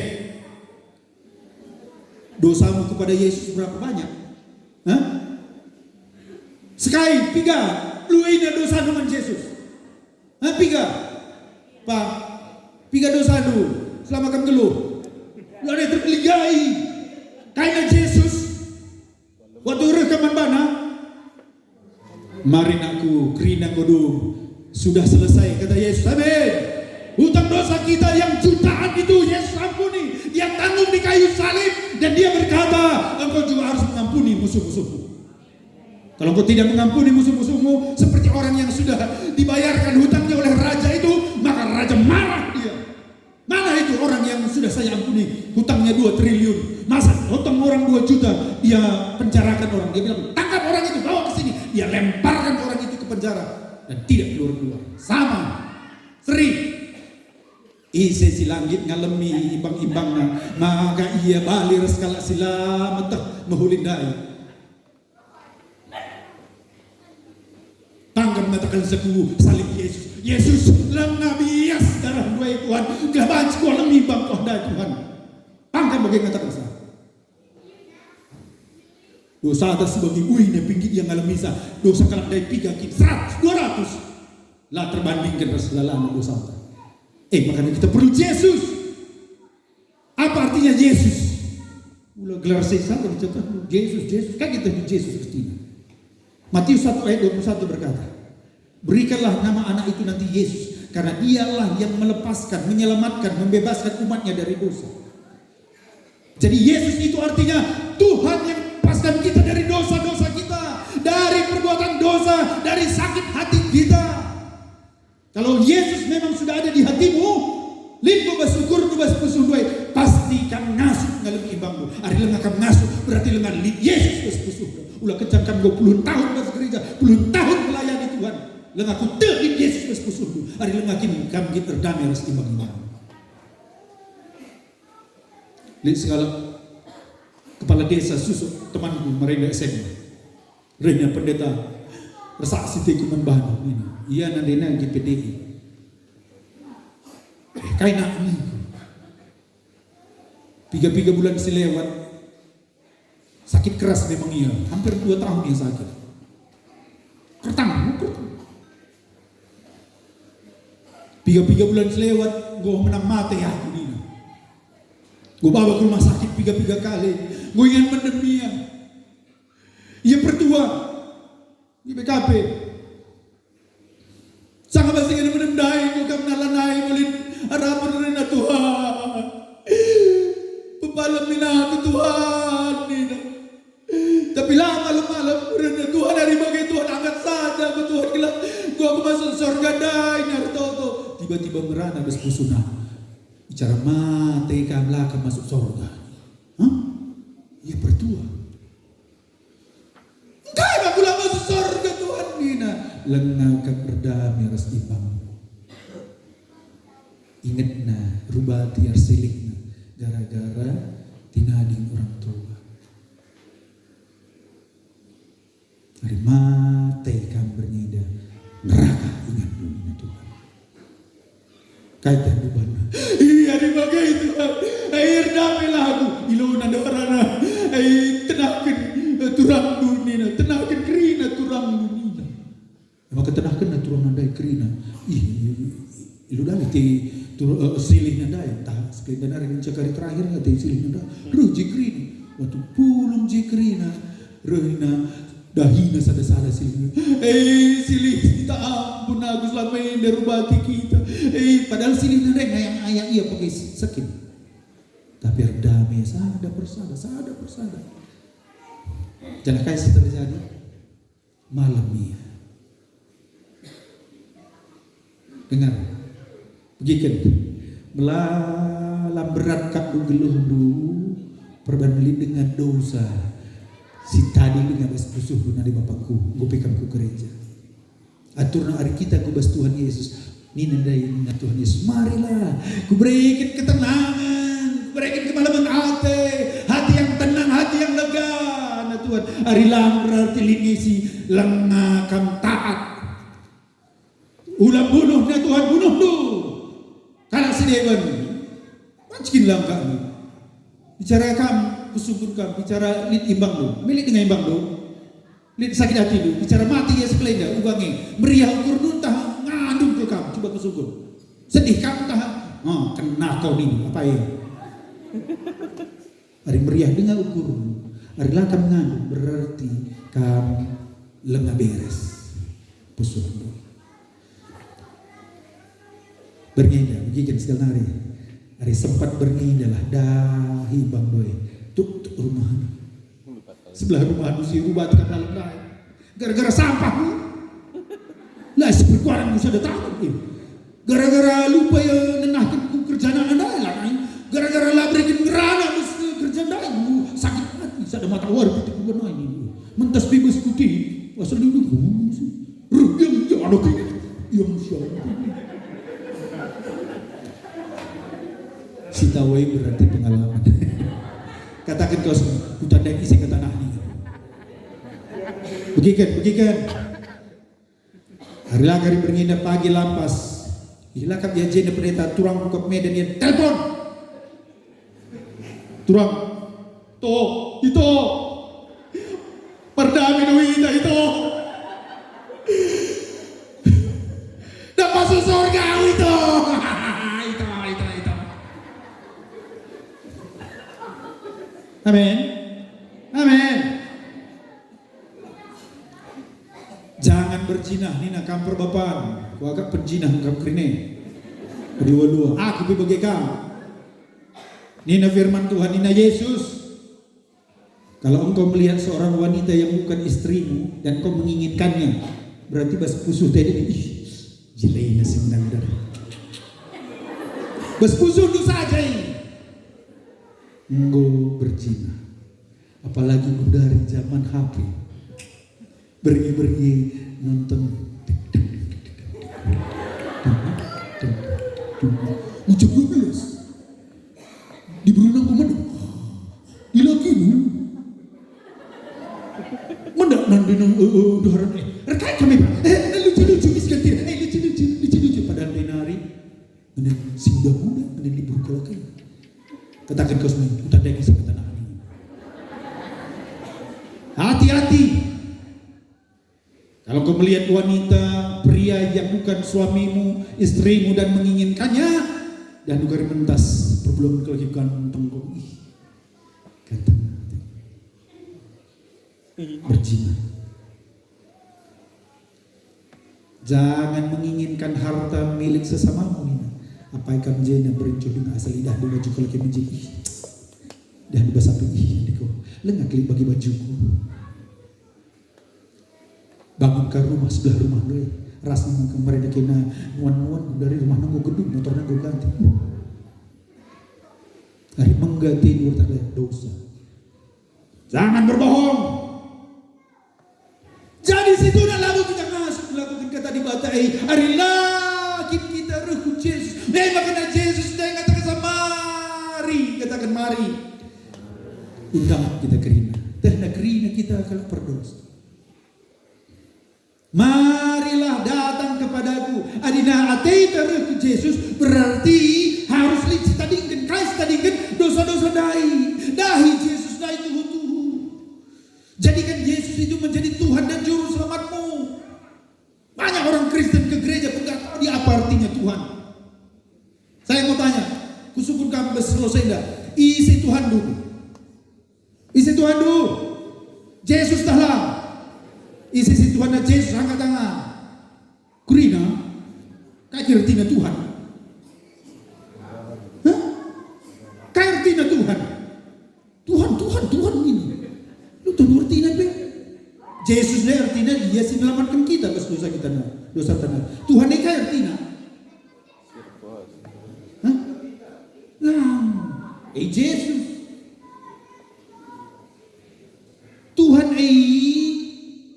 dosamu kepada Yesus berapa banyak? Hah? Sekai, piga, luina dosa dengan Jesus. Hah, piga? Pa, piga dosandu selama kam nggeluh? Lu ada terpeligai. Kaina Jesus. Waktu reh kam man bana. "Mari nakku, kerina enggo dung. Sudah selesai," kata Yesus. Amin. Utang dosa kita yang jutaan itu Yesus ampuni. Dia tanggung di kayu salib dan dia berkata, "Engkau juga harus mengampuni musuh-musuhmu." Kalau engkau tidak mengampuni musuh-musuhmu, seperti orang yang sudah dibayarkan hutangnya oleh raja itu, maka raja marah dia. "Mana itu orang yang sudah saya ampuni hutangnya dua triliun? Masa hutang orang dua juta dia penjarakan orang?" Dia bilang, "Tangkap orang itu, bawa ke sini." Dia lemparkan orang itu ke penjara dan tidak keluar-keluar. Sama. Seri. Ise si la nggit ngalemi imbang-imbangna, maka ia bali ras kalak si la meteh mehuli ndai. Tangkap mengatakan seku salib Yesus. "Yesus, langa bias darah ndai, Tuhan. Gelah banci kualemi bangko ndai, Tuhan." Tangkap bage ngataken sa. Dosa atas sebagai uina pinggit ia ngalemi sa. Dosa kalak ndai piga kin? Seratus, dua ratus. La terbandingken ras lalana dosa. Eh, makanya kita perlu Jesus. Apa artinya Yesus? Ula gelar sesa, kalau contoh Yesus, Yesus, kan kita Yesus artinya. Matius satu ayat dua puluh satu berkata, "Berikanlah nama anak itu nanti Yesus, karena dialah yang melepaskan, menyelamatkan, membebaskan umatnya dari dosa." Jadi Yesus itu artinya Tuhan yang melepaskan kita dari dosa-dosa kita, dari perbuatan dosa, dari sakit hati kita. Kalau Yesus memang sudah ada di hatimu, lit bas ukurndu bas pusuhndu e, pasti kam ngasup ngalemi imbangndu. Ari langa kam ngasup, berarti langa lit Yesus bas pusuhndu. Ula kencan kam enggo puluh tahun bas gereja, puluh tahun melayani Tuhan. Langa ku tek lit Yesus bas pusuhndu. Ari langa kin kam nggit erdame ras imbang-imbang. Lit sekalak kepala desa Susuk, temanku, Marenda S M. Rehna pendeta ersaksi teku man bana nina, ia nandena G P D I. Eh, kai nak ni? Piga-piga bulan si lewat, sakit keras memang ia, hampir dua tahun ia sakit. Kertang, kertang. Piga-piga bulan si lewat, enggo menang mate aku nina. Enggo bawa ke rumah sakit piga-piga kali, enggo ingan mendem ia. Ia pertua di B K P. Sanga bas ingan mendem ndai, enggo kam nala ndai, mulin arah perena Tuhan. Pepalem nina aku, Tuhan, nina. Tapi la malem-malem, rena Tuhan, ari bage Tuhan, angkat saja aku, Tuhan, gelah enggo aku masuk sorga ndai, nina ertoto. Tiba-tiba ngerana bas pusuna. Cara mate kam la kam masuk sorga. Hah? Ia pertua. Engkai aku la masuk sorga, Tuhan, nina. Langa kam erdame ras imbangmu. Ingetna, rubati arsilihna gara-gara tinading orang tua. Ari mate kam berngi enda, neraka ingetmu, nina Tuhan. Kai teh rubana? Iya, ari bage, Tuhan. Ai, erdamelah aku. Ilona ndarana. Ai, tenahken, eh, turangndu, nina. Tenahken kerina turangndu, nina. Maka tenahkenna turang ndai kerina. Ih, ilu dai te tur-, eh, silih ndai. Ntah sekenda nari ngenca kari terakhir ate silih ndai. Reh je kerina. Waktu pulung je kerina, rehna dahina sada-sada silih. Eh, silih, kita ampun aku selama ini rubati kita. Eh, padahal silih ndai ngayang-ngayang ia pakai sekin. Tapi erdame sada persada, sada persada. Janah kai si terjadi? Malem ia. Dengar. Begiken. Melalam berat kap geluhndu, perban lit denga dosa. Si tading denga bas pusuhndu nadi bapangku, enggo pe kam ku gereja. Aturna ari kita ku bas Tuhan Yesus. Nina ndai, nina Tuhan Yesus, "Marilah, kubereken ketenangan, kubereken kemalemen ate, hati yang tenang, hati yang lega," nina Tuhan. Ari lang berarti lit ngisi, langa kam taat. Ulang bunuh, nina Tuhan, bunuhndu. Kalak si deban, banci kin langkahna. Bicara kam, kusungkun kam, bicara lit imbangndu, milik denga imbangndu. Lit sakit atindu, bicara mate ia sekelenda, uga nge. Meriah ukurndu ntah ngandung kal kam, cuba kusungkun. Sedih kam ntah, oh, kena kau nina, apa e? Ari meriah denga ukurndu, ari la kam ngandung, berarti kam langa beres pusuhndu. Berngi enda, begiken sekalak nari. Ari sempat berngi enda lah, dahi imbangndu e. Tuk, tuk rumah. Sebelah rumahndu si rubati kam lalap ndai. Gara-gara sampah mu. La siperkuaranmu sada tahun, eh. Gara-gara lupa ia nenahken ku kerja anak ndai, la nai. Gara-gara la bereken ngerana bas kerja ndai, uh, sakit hati, sada matawari pitik bulan nai. Mentas pe bas kuti, asal dulu. Ruh, yang, yang, anak ini. Yang siapa? Si tawai berarti pengalaman. Kataken kau semua, kutandai ise kata nah ini. Begiken, begiken. Hari lagari berngi enda pagi lampas. Ilakap ia jenda pendeta turang buka Medan ia telepon. Turang. To, ito. Perdame do ita, ito. Dah masuk surga, ito. Ito, ito, ito. Amin. Amin. Jangan berzinah, nina kam perbapan. Kuakap penzinah kam kerine. Kedua-dua, aku pe bage kam. Nina firman Tuhan, nina Yesus, "Kalau engkau melihat seorang wanita yang bukan istrimu dan kau menginginkannya, berarti bas pusuh tadi, ih, jelena si menang dah." Bas pusuhndu saja ini. Enggo berzina. Apalagi enggo dari zaman H P. Berngi-berngi nonton. Ucap dua belas. Di Brunei ku mana? Di laki dulu. Mana nanti nang, eh, eh, udah orang, eh, rekan kami, Pak. Eh, eh, lucu-lucu, is ganti. Eh, lucu-lucu, lucu-lucu. Padahal dia nari. Menen si muda-muda, menen libur kelaken. Kataken kau sendiri, kutandai kisah kata anak ini. Hati-hati. Kalau kau melihat wanita, pria yang bukan suamimu, istrimu, dan menginginkannya, dan dugari mentas perpulungen kelahikan tengkong ih. Kata berzina. Jangan menginginkan harta milik sesamamu, nina. Apai kam jenda berincuh dengan asal idah dua baju kalau kami jadi. Dah dua sampai ih, niko. Lengah kali bagi bajuku. Bangun ke rumah sebelah rumah doi. Ras nang kemarin kena nuan-nuan dari rumah nunggu gedung, motor nunggu ganti. Ari mengga atendu ertah lit dosa. Jangan berbohong. Jadi situhuna labo kita ngasup ngelakoken kata Dibata e, ari la kin kita reh ku Jesus. E maka Jesus ndai ngataken, "Mari," kataken, "Mari." Undang kita kerina. Tehna kerina kita kalak perdosa. "Marilah datang kepadaku." Adina ateta reh ku Jesus, berarti harus lit sitadingken. Kai sitadingken? Dosa-dosa ndai. Dahi Jesus ndai tuhu-tuhu. Jadikan Yesus itu menjadi Tuhan dan Juru Selamatmu. Banyak orang Kristen ke gereja pun nggak tahu dia apa artinya Tuhan. Saya mau tanya, kusungkun kam bas ros enda, ise Tuhanndu? Ise Tuhanndu? Jesus tah la? Ise si Tuhanna Jesus angkat tangan? Kerina, kai ertina Tuhan? Hah? Kai ertina Tuhan? Tuhan, Tuhan, Tuhan ini. Lu tuh ertina pe. Jesus ndai ertina ia si melamatken kita bas dosa kita na, dosa tana. Tuhan e kai ertina? Hah? Lah, eh, Jesus. Tuhan e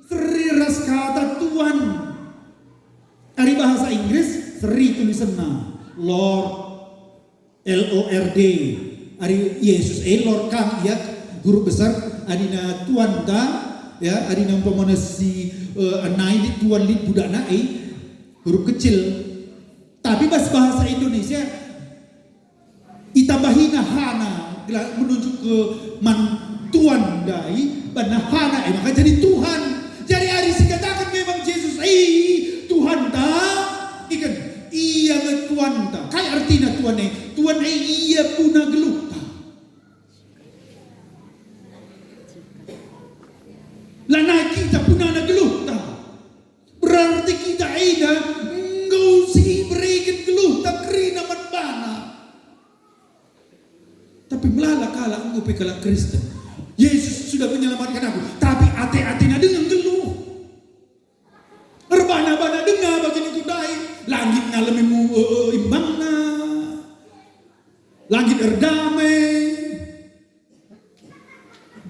seri ras kata Tuan. Ari bahasa Inggris seri tulisenna, Lord, L O R D. Ari Jesus e Lord kan, ia huruf besar, adina Tuanta, ya, adina umpamana si, eh, nai lit tuan lit budakna e, huruf kecil. Tapi bas bahasa Indonesia, itambahina hana, gelah menunjuk ke man Tuan ndai, banna hana, e maka jadi Tuhan. Jadi ari sikataken memang Jesus e Tuhanta, iken, ia nge Tuanta. Kai artina Tuan e? Tuan e ia puna geluhta. Lanai kita punana geluhta. Berarti kita enda enggo si ibereken geluhta kerina man bana. Tapi melala kalak enggo pe kalak Kristen. Yesus sudah menyelamatkan aku, tapi ate-atena denga nggeluh. Erbana-bana denga bagi ningku ndai, la nggit ngalemi mu, e, e, imbangna. La nggit erdame.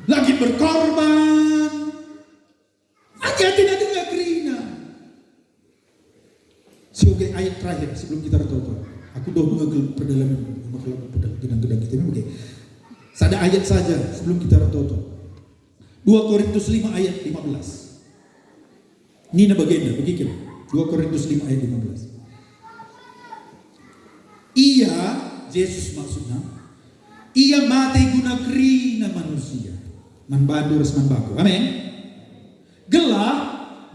La nggit berkorban. Ate-atena denga kerina. Sebagai ayat terakhir sebelum kita ertoto. Aku doh denga ke perdalaman, maka lagu pedal gedang-gedang kita ini, oke. Sada ayat saja sebelum kita ertoto. Dua Korintus lima ayat lima belas. Nina bagenda, begiken. Dua Korintus lima ayat lima belas. Ia, Jesus maksudna, ia mate guna kerina manusia. Man bandu ras man bangku. Amin. Gelah,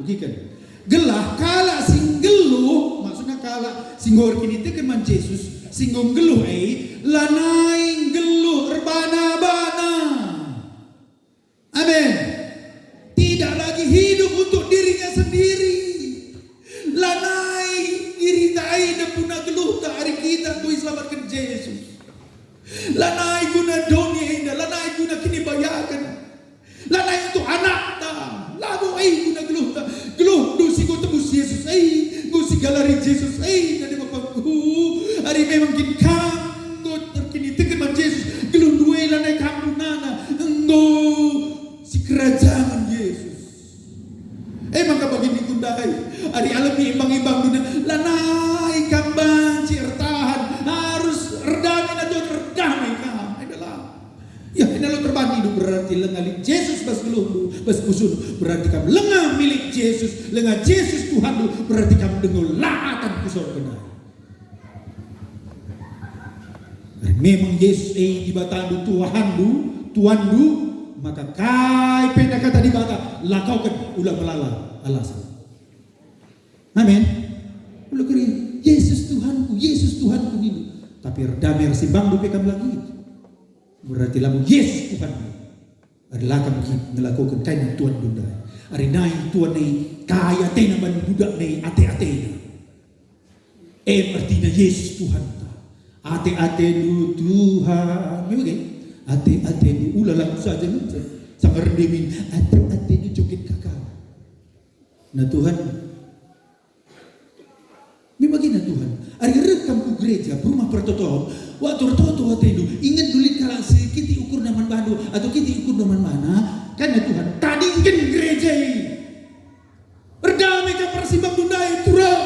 begiken. Gelah kalak si nggeluh, maksudna kalak si enggo erkiniteken man Jesus, si enggo nggeluh e, lanai nggeluh erbana-bana. Amin. Tidak lagi hidup untuk dirinya sendiri. Lanai diri enda puna geluhta ari kita enggo iselamatken Jesus. Lanai guna doni enda, lanai guna kinibayaken. Lanai untuk anakta, labo e guna geluhta. Geluhndu si enggo tebus Jesus e, enggo sigalari Jesus e, nande bapangku. Ari memang kin kam enggo terkiniteken man Jesus, geluhndu e lanai kam gunana, enggo sikerajangen Jesus. E maka bagi ningku ndai, ari alemi imbang-imbang dunia, lanai kam banci ertahan, harus erdame na Tuhan, erdame kam. Enda la. Ya, enda la terbani du, berarti langa lit Jesus bas geluhndu, bas pusuhndu, berarti kam langa milik Jesus, langa Jesus Tuhanndu, berarti kam denga la atan ku sorga ndai. Ari memang Jesus e Dibatandu, Tuhandu, Tuanndu, maka kai pe enda kata Dibata, lakoken, ula melala alasan. Amin. Ula keri, "Yesus Tuhanku, Yesus Tuhanku," nindu. Tapi erdame ersimbangndu pe kam la nggit. Berarti labo Yesus Tuhanndu. Adi la kam nggit ngelakoken kai nina Tuanndu ndai. Ari nai Tuan e, kai atena man budak e, ate-atena. Em ertina Yesus Tuhanta. Ate-atendu Tuhan. Memang e? Ate-atendu, ula lagu saja nunca. Sama rendemin, ate-atendu joget kakak. Nah Tuhan, memang gina Tuhan. Ari reh kam ku gereja, ku rumah pertoton, waktu ertoto atendu, ingetndu bandu, atau kita ikut doman mana, kan ya Tuhan, tadingken gereja i. Erdame kam ras imbang ndai, turang.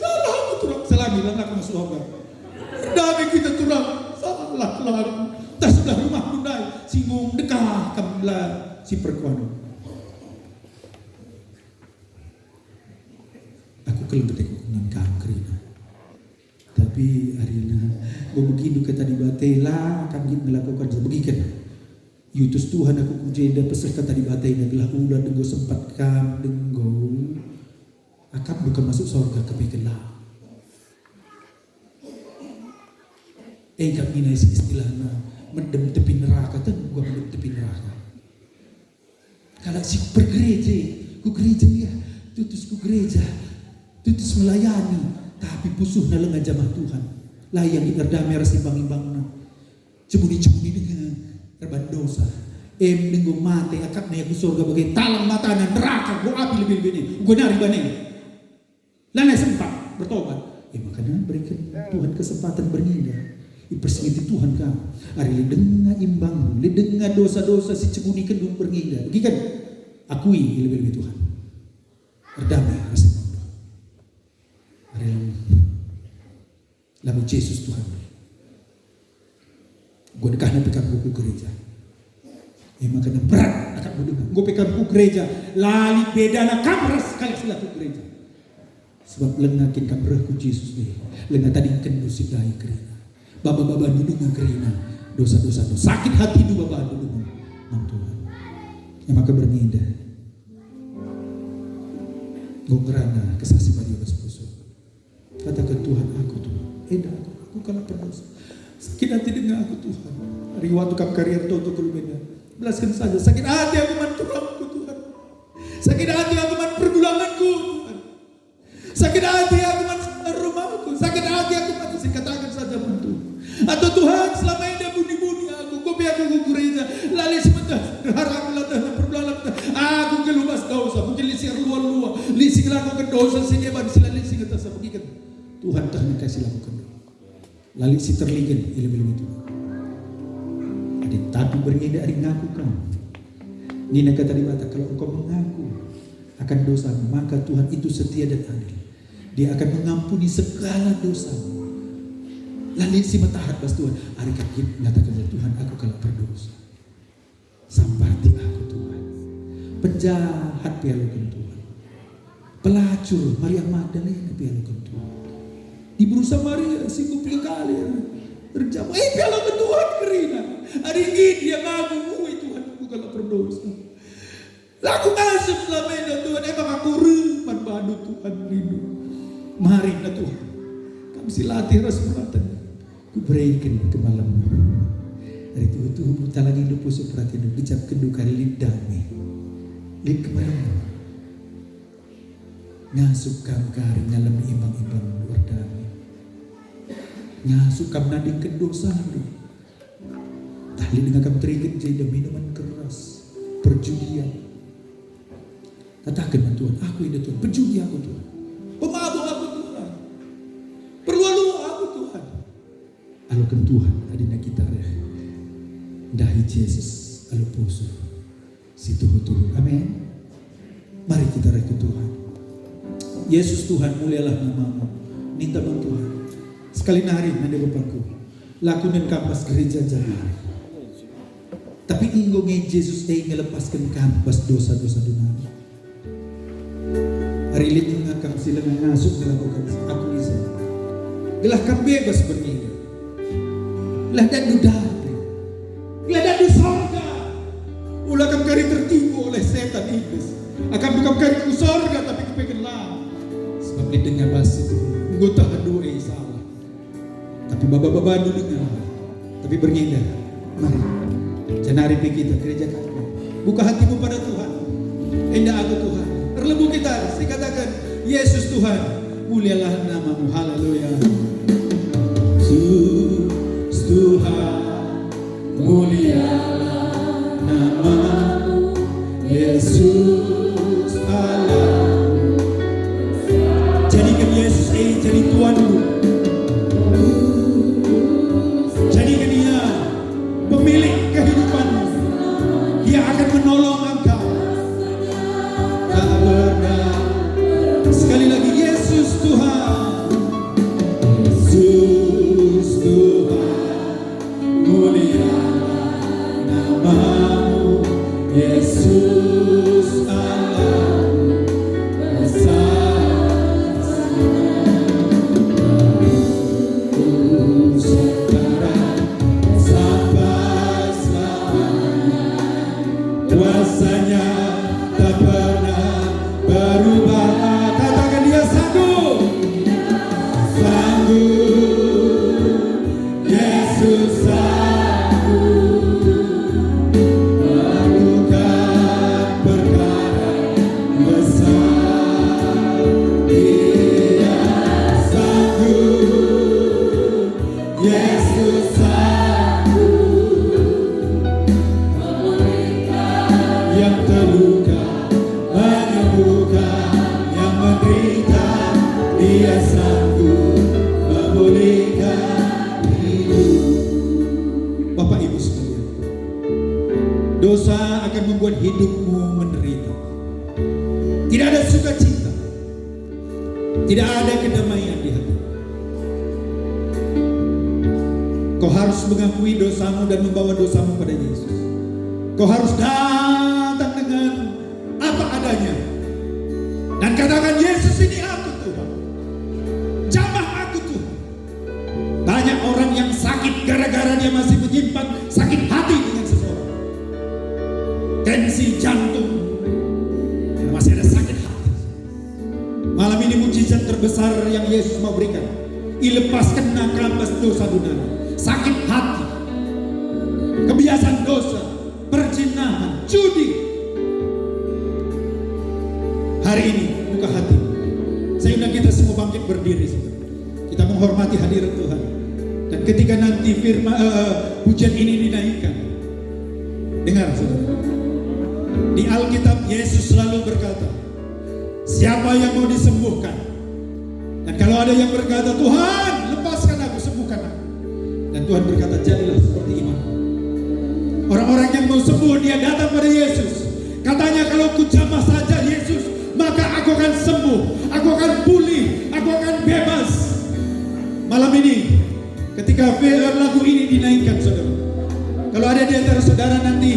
Salah aku, turang, salah ngilang aku masuk surga. Erdame kita, turang, salah aku. Tah sebelah rumah ndai, singgung dekah kam la si perkuan. Aku keleng ketek nang kam kerina. Tapi arina, enggo begindu kata Dibata, la kam nggit ngelakoken, begiken. Iutus Tuhan aku ku jenda, peseh kata Dibata enda gelah ula denggo sempat kam denggo. Akapndu kam masuk sorga kepeken la. E kam nina istilahna medem tepi neraka, tentu kam medem tepi neraka. Kalak si bergereja, ku gereja ia, tutus ku gereja, tutus melayani, tapi pusuhna langa jamah Tuhan. La ia nggit erdame ras imbang-imbangna. Cemuni-cemuni denga erban dosa. Em denggo mate akapna ia ku sorga bage talang matana neraka, ku api lebe-lebe ni. Uga nari bane. Lanai sempat bertobat. E maka beriken Tuhan kesempatan bernginda. Ipersingeti Tuhan kam. Ari lit denga imbangndu, lit denga dosa-dosa si cebunikenndu bernginda. Begiken, akui i lebe-lebe Tuhan. Erdame ras imbangndu. Ari lit lagu Jesus Tuhan. Enggo dekahna pe kam ku gereja. E maka berat akapndu denga. Enggo pe kam ku gereja, la lit bedana kam ras kalak si la ku gereja. Sebab langa kin kam reh ku Jesus e, langa tadingkenndu si ndai kerina. Baba-babandu denga kerina dosa-dosandu. Sakit hatindu babandu denga man Tuhan. E maka bernginda. Enggo ngerana Kesah Si Badia bas pusuh. Kataken, "Tuhan, aku, Tuhan. Enda aku, aku kalak perdosa. Sakit ati denga aku, Tuhan. Ari waktu kam kari ertoto ku lebe enda. Belasken saja. Sakit ati aku man turangku, Tuhan. Sakit ati aku man pergulanganku, Tuhan. Sakit ati aku man rumahku. Sakit ati aku man isi." Kataken saja man Tuhan. Atau, "Tuhan, selama enda buni-buni aku, enggo pe aku ku gereja, la lit si meteh, ndeharang la teh, perbulan la teh. Aku nggeluh bas dosa, mungkin lit si erlua-lua, lit si ngelakoken dosa si deban, si la lit si ngeteh, begiken." Tuhan teh nina si lakoken. La lit si terlingen i lebe-lebe Tuhan. Adi tapi bernginda adi ngaku kam. Nina kata Dibata, kalau engkau mengaku akan dosa, maka Tuhan itu setia dan adil. Dia akan mengampuni segala dosamu. La lit si metahat bas Tuhan. Ari kam nggit ngataken, "Tuhan, aku kalak perdosa. Sampati aku, Tuhan. Penjahat pe ialoken Tuhan. Pelacur, Maria Magdalena pe ialoken Tuhan. Diberu Samaria si enggo piga kali erjabu, eh, pe ialoken Tuhan kerina. Adi nggit ia ngaku, 'Ue Tuhan, aku kalak perdosa. La aku ngasup selama enda, Tuhan, emang aku reh man bandu, Tuhan, rindu. Marina, Tuhan, kam si latih ras meraten. Kubereken kemalemndu. Ari tuhu-tuhu talangindu pusuh peratindu, gejapkenndu kari lit dame, lit kemalemndu. Ngasup kam kari ngalemi imbang-imbangndu erdame. Ngasup kam nandingken dosandu. Tah lit denga kam teriket jenda minuman keras, perjudian. Kataken man Tuhan, "Aku enda, Tuhan, pejudi aku, Tuhan. Pemabuk aku, Tuhan. Perlua-lua aku, Tuhan." Aloken Tuhan, adina kita reh ndahi Jesus alu pusuh si tuhu-tuhu. Amin. Mari kita reh ku Tuhan. Yesus Tuhan, mulialah namamu. Ninta man Tuhan. Sekali nari nande Bapangku. La kunen kam bas gereja janari. Tapi enggo nge Jesus e ngelepasken kam bas dosa-dosandu nari. Ari lit denga kam si langa ngasup ngelakoken si aku ise, gelah kam bebas bernina. Gelah datndu dame. Gelah datndu sorga. Ula kam kari tertipu oleh setan iblis. Akapndu kam kari ku sorga tapi kepeken la. Sebab lit denga bas itu enggo tah dua e salah. Tapi baba-babandu denga. Tapi bernginda. Mari. Janari pe kita gereja kami. Buka hatimu pada Tuhan. Enda aku Tuhan. Erlebuh kita, sikataken, "Yesus Tuhan, mulialah namamu." Haleluya. Yesus Tuhan, mulialah namamu. Yesus Allahku. Jadikan Yesus e jadi Tuanmu. Jadikan Ia pemilik Dia akan menolong engkau. Tak pernah. Sekali lagi, Yesus Tuhan. Yesus Tuhan, mulialah namamu, Yesus Allah besar. Sekarang sampai selamanya. Kuasa-Nya tak pernah berubah. Katakan, Dia sanggup. Sanggup. Yesus sanggup melakukan perkara besar. Dia sanggup. Yesus sanggup memulihkan yang terluka, menyembuhkan yang menderita. Dia sanggup memulihkan hidup. Bapak Ibu sekalian, dosa akan membuat hidupmu menderita. Tidak ada sukacita. Tidak ada kedamaian di hati. Kau harus mengakui dosamu dan membawa dosamu pada Yesus. Kau harus datang dengan apa adanya dan katakan, "Yesus, ini aku, Tuhan. Jamah aku, Tuhan." Banyak orang yang sakit gara-gara dia masih menyimpan sakit hati dengan seseorang. Tensi jantung, dan masih ada sakit hati. Malam ini mujizat terbesar yang Yesus mau berikan. IlepaskenNa kabas dosa-dosana, sakit hati, kebiasaan dosa, perzinahan, judi. Hari ini buka hati. Saya undang kita semua bangkit berdiri, saudara. Kita menghormati hadirat Tuhan. Dan ketika nanti firman, eh, eh, pujian ini dinaikkan, dengar, saudara. Di Alkitab, Yesus selalu berkata, "Siapa yang mau disembuhkan?" Dan kalau ada yang berkata, "Tuhan, lepaskan aku, sembuhkan aku." Dan Tuhan berkata, "Jadilah seperti iman." Orang-orang yang mau sembuh, dia datang pada Yesus. Katanya, "Kalau kujamah saja Yesus, maka aku akan sembuh, aku akan pulih, aku akan bebas." Malam ini, ketika fi-, lagu ini dinaikkan, saudara, kalau ada di antara saudara nanti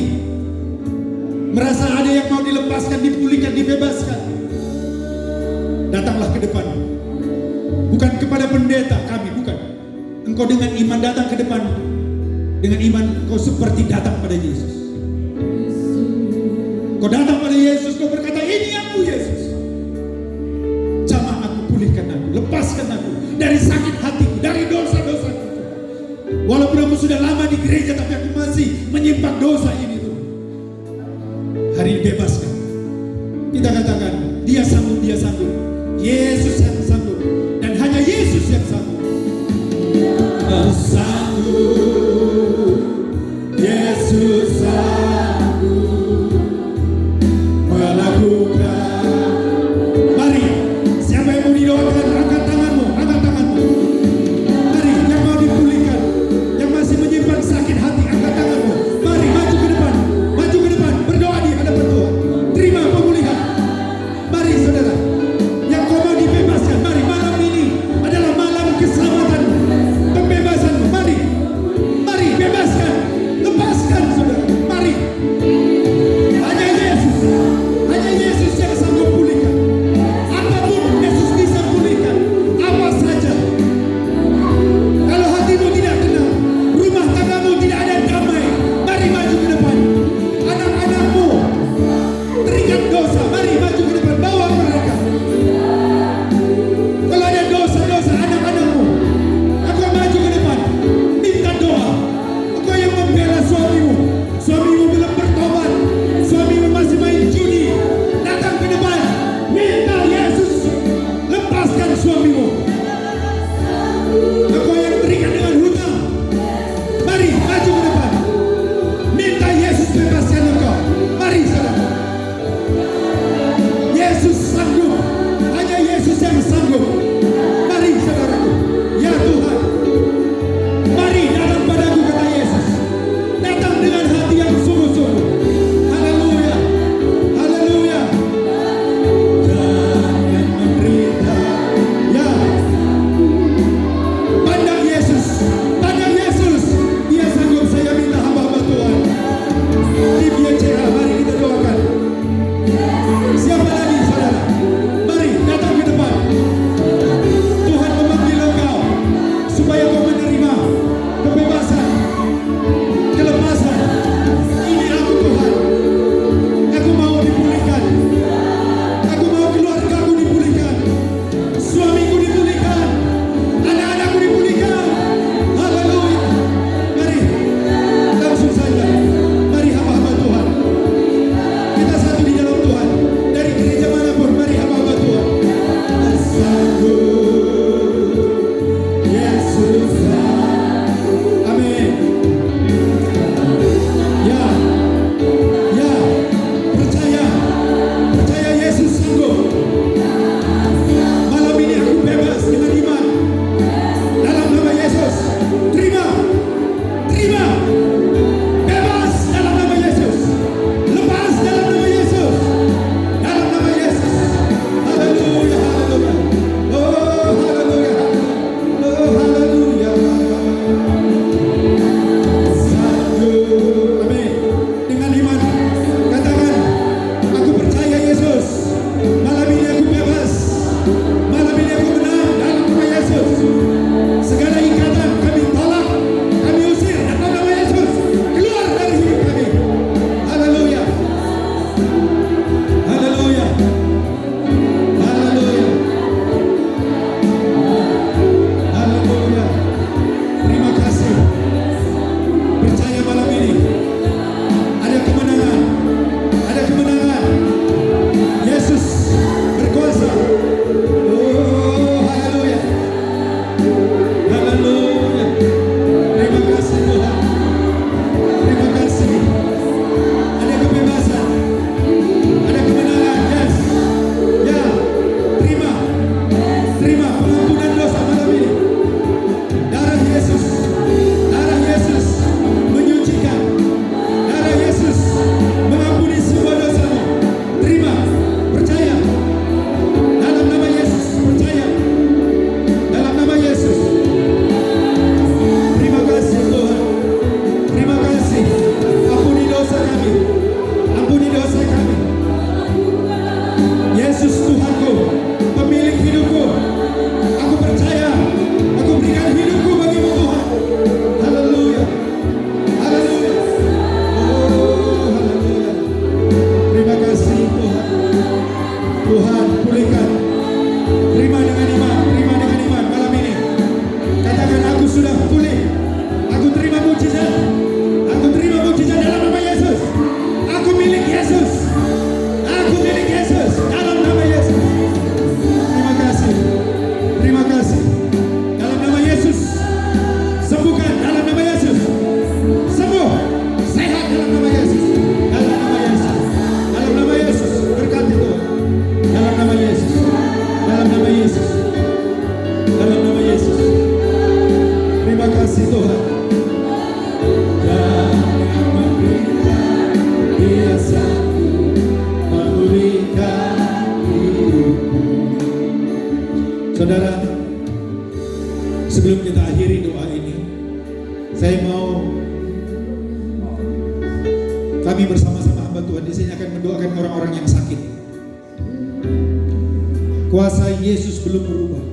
merasa ada yang mau dilepaskan, dipulihkan, dibebaskan, datanglah ke depan. Bukan kepada pendeta kami, bukan. Engkau dengan iman datang ke depan. Dengan iman engkau seperti datang pada Yesus. Kau datang pada Yesus, kau berkata, "Ini aku, Yesus. Jamah aku, pulihkan aku, lepaskan aku dari sakit hatiku, dari dosa-dosaku. Walaupun aku sudah lama di gereja, tapi aku masih menyimpan dosa ini, Tuhan. Hari ini bebaskan." Kita katakan, "Dia sanggup, Dia sanggup. Yesus yang sanggup. Dan hanya Yesus yang sanggup." Sanggup, Yesus sanggup melakukan. Mari, siapa yang mau didoakan, angkat tanganmu, angkat tanganmu. Mari, yang mau dipulihkan, yang masih menyimpan sakit hati, angkat tanganmu. Mari, maju ke depan, maju ke depan, berdoa di hadapan Tuhan. Terima pemulihan. Mari, saudara, yang kau mau dibebaskan, mari, malam ini adalah malam keselamatan. Biasaku memulihkan hidupku. Saudara, sebelum kita akhiri doa ini, saya mau, kami bersama-sama hamba Tuhan di sini akan mendoakan orang-orang yang sakit. Kuasa Yesus belum berubah.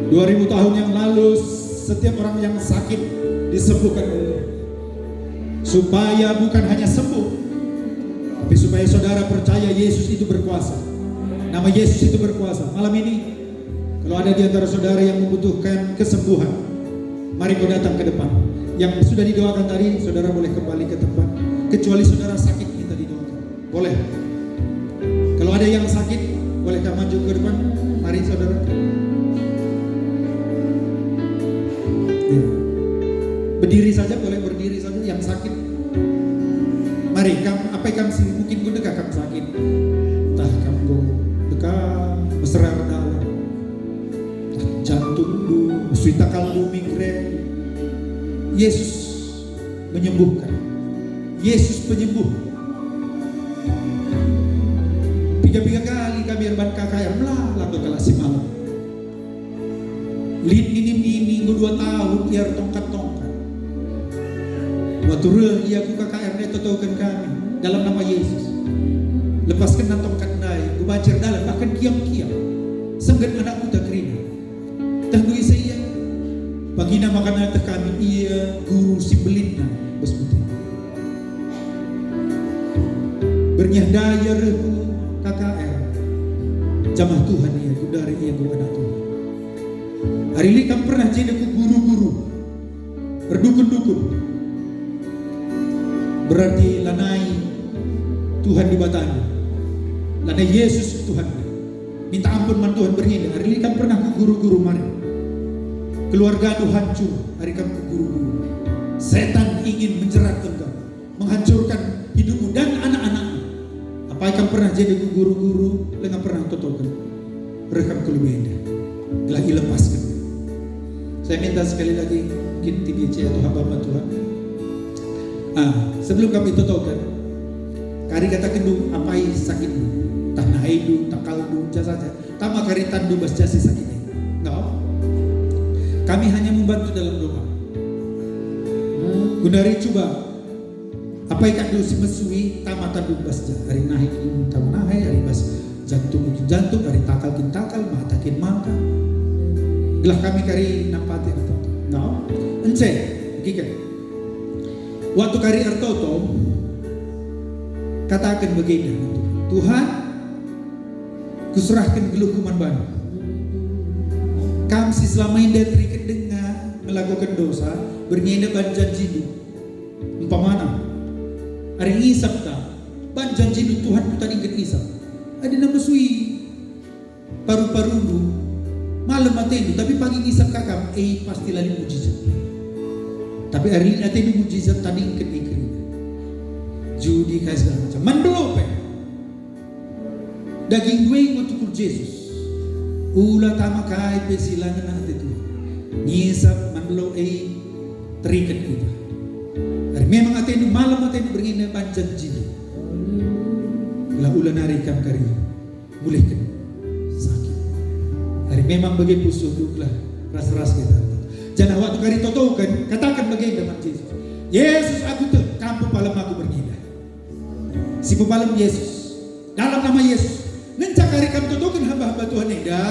Dua ribu tahun yang lalu, setiap orang yang sakit disembuhkan oleh, supaya bukan hanya sembuh, tapi supaya saudara percaya Yesus itu berkuasa. Nama Yesus itu berkuasa. Malam ini, kalau ada di antara saudara yang membutuhkan kesembuhan, mari kau datang ke depan. Yang sudah didoakan tadi, saudara boleh kembali ke tempat. Kecuali saudara sakit, minta didoakan. Boleh. Kalau ada yang sakit, bolehkah maju ke depan? Mari, saudara. Ya. Berdiri saja, boleh berdiri saja yang sakit. Mari, kam, apai kam si mungkin enggo deka kam sakit. Entah kam enggo deka mesera erdalan. Entah jantungndu, mesui takalndu, migrain. Yesus menyembuhkan. Yesus penyembuh. Piga-piga kali kami erban K K R melala kalak si malem. Lit nini-nini enggo dua tahun ia ertongkat-tongkat. Waktu reh ia ku K K R ndai totoken kami dalam nama Yesus. Lepaskenna tongkat ndai, enggo banci erdalan, bahkan kiam-kiam. Sengget anak kuta kerina. Tah enggo ise ia? Pagina maka nateh kami ia guru si mbelinna bas putih. Berngiah ndai ia reh ku K K R. Jamah Tuhan ia, gundari ia enggo anak Tuhan. Ari lit kam pernah jenda ku guru-guru, erdukun-dukun, berarti lanai Tuhan Dibatandu, lanai Yesus Tuhan. Minta ampun man Tuhan, berngiah ndai. Ari lit kam pernah ku guru-guru, mari. Keluargandu hancur ari kam ku guru-guru. Setan ingin menjeratken kam, menghancurkan hidupmu dan anak-anakmu. Apai kam pernah jenda ku guru-guru, langa pernah totoken. Reh kam ku lebe enda, gelah ilepasken. Saya minta sekali lagi, mungkin T B C atau hamba-hamba Tuhan. Ah, sebelum kami totoken, kari katakenndu apai sakitndu, ntah nahendu, takalndu, ja saja. Tama kari tanndu bas ja si sakit e. Enggak. Kami hanya membantu dalam doa. Gundari cuba, apai kenndu si mesui, tama tanndu bas ja. Ari nahe, tama nahe, ari bas jantung, mungkin jantung, ari takal kin takal, mata kin mata. Gelah kami kari nampati ertoto. Enggak. Ence, begiken. Waktu kari ertoto, kataken bagenda, Tuhan, kuserahken geluhku man bandu. Kam si selama enda teriket denga ngelakoken dosa, berngiah enda ban janjindu. Umpamana, ari ngisap kam, ban janjindu, Tuhan, kutadingken ngisap. Adina mesui paru-parundu, malem atendu, tapi pagi ngisap ka kam, e, pasti la lit mujizat. Tapi ari lit atendu mujizat, tadingken e kerina. Judi kai segala macam. Man belo pe. Dagingndu e enggo tukul Jesus. Ula tama kai pe si la ngena ate Tuhan. Ngisap man belo e teriket kita. Ari memang atendu, malem atendu, berngiah enda ban janjindu. Gelah ula nari kam kari mulihken sakit. Ari memang bage pusuhndu, gelah ras-ras kita. Janah waktu kari totoken, kataken bagenda man Jesus, "Yesus, aku tek, kam pepalem aku berngiah enda." Si pepalem Yesus. Dalam nama Yesus. Ngenca kari kam totoken hamba-hamba Tuhan enda,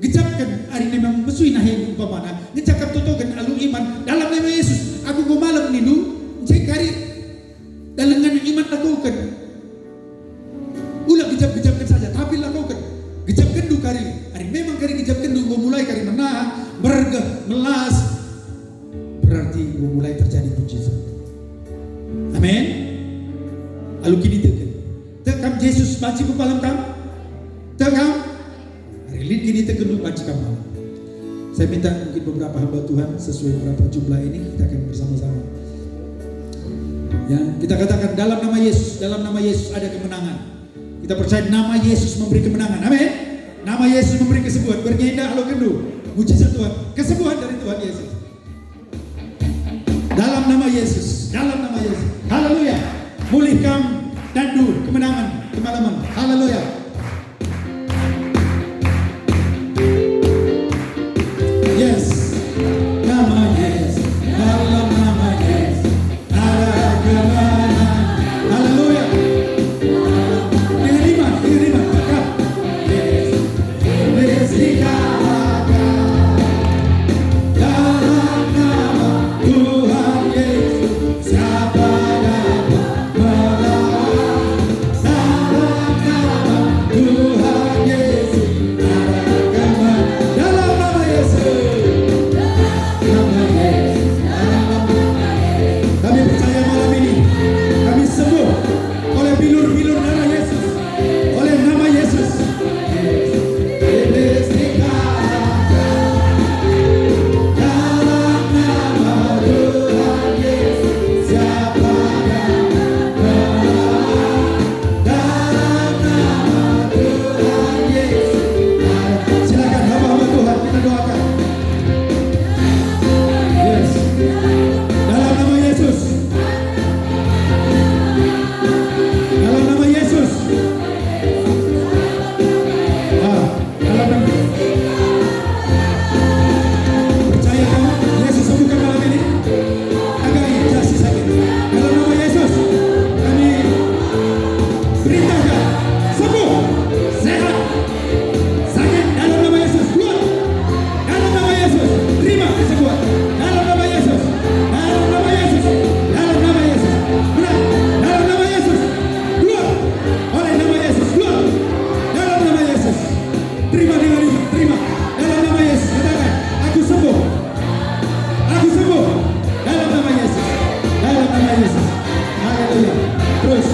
gejapken, ari memang mesui nahendu umpamana, ngenca kam totoken alu iman, dalam nama Yesus, aku enggo malem nindu, ence kari dalengen iman lakoken. Ula gejap-gejapken saja, tapi lakoken. Gejapkenndu kari, ari memang kari gejapkenndu enggo mulai kari menahan, mergeh, melas, berarti enggo mulai terjadi mujizat. Amin. Alu kiniteken. Tek kam Jesus banci pepalem kam? Tek kam? Ari lit kinitekenndu banci kam malem. Saya minta mungkin beberapa hamba Tuhan sesuai berapa jumlah ini, kita akan bersama-sama. Ya, kita katakan, "Dalam nama Yesus, dalam nama Yesus ada kemenangan." Kita percaya nama Yesus memberi kemenangan. Amin. Nama Yesus memberi kesembuhan. Berngiah enda alokenndu mujizat Tuhan. Kesembuhan dari Tuhan Yesus. Dalam nama Yesus, dalam nama Yesus. Haleluya. Kam tandu kemenangan kemalamen. Haleluya. Yes. Nama Yesus, dalam nama Yesus, ada kemenangan. Haleluya. Dengan iman, dengan iman, tetap. Yes. Yes, dikalahkan. Dalam nama Tuhan Yesus, siapa dapat melawan? Dalam nama Tuhan Yesus, ada kemenangan. Dalam nama Yesus. Nama Yesus. Kami percaya malam ini, kami sembuh oleh bilur-bilur darah Yesus. Oleh nama Yesus. Iblis dikalahkan. Dalam nama Tuhan Yesus, siapa yang melawan? Dalam nama Tuhan Yesus. Silakan hamba-hamba Tuhan kita doakan. Yes. Dalam nama Yesus. Dalam nama Yesus. Ah, dalam nama. Percaya kamu, Yesus sembuhkan malam ini. Anggahi jah si sakit. Dalam nama Yesus, kami perintahkan, sembuh, sehat. Sakit dalam nama Yesus, keluar. Dalam nama Yesus, terima kesembuhan. Dalam nama Yesus, dalam nama Yesus, dalam nama Yesus. Benar, dalam nama Yesus, keluar. Oleh nama Yesus, keluar. Dalam nama Yesus, terima dengan iman, terima. Dalam nama Yesus, katakan, "Aku sembuh. Aku sembuh. Dalam nama Yesus. Dalam nama Yesus." Haleluya. Terus.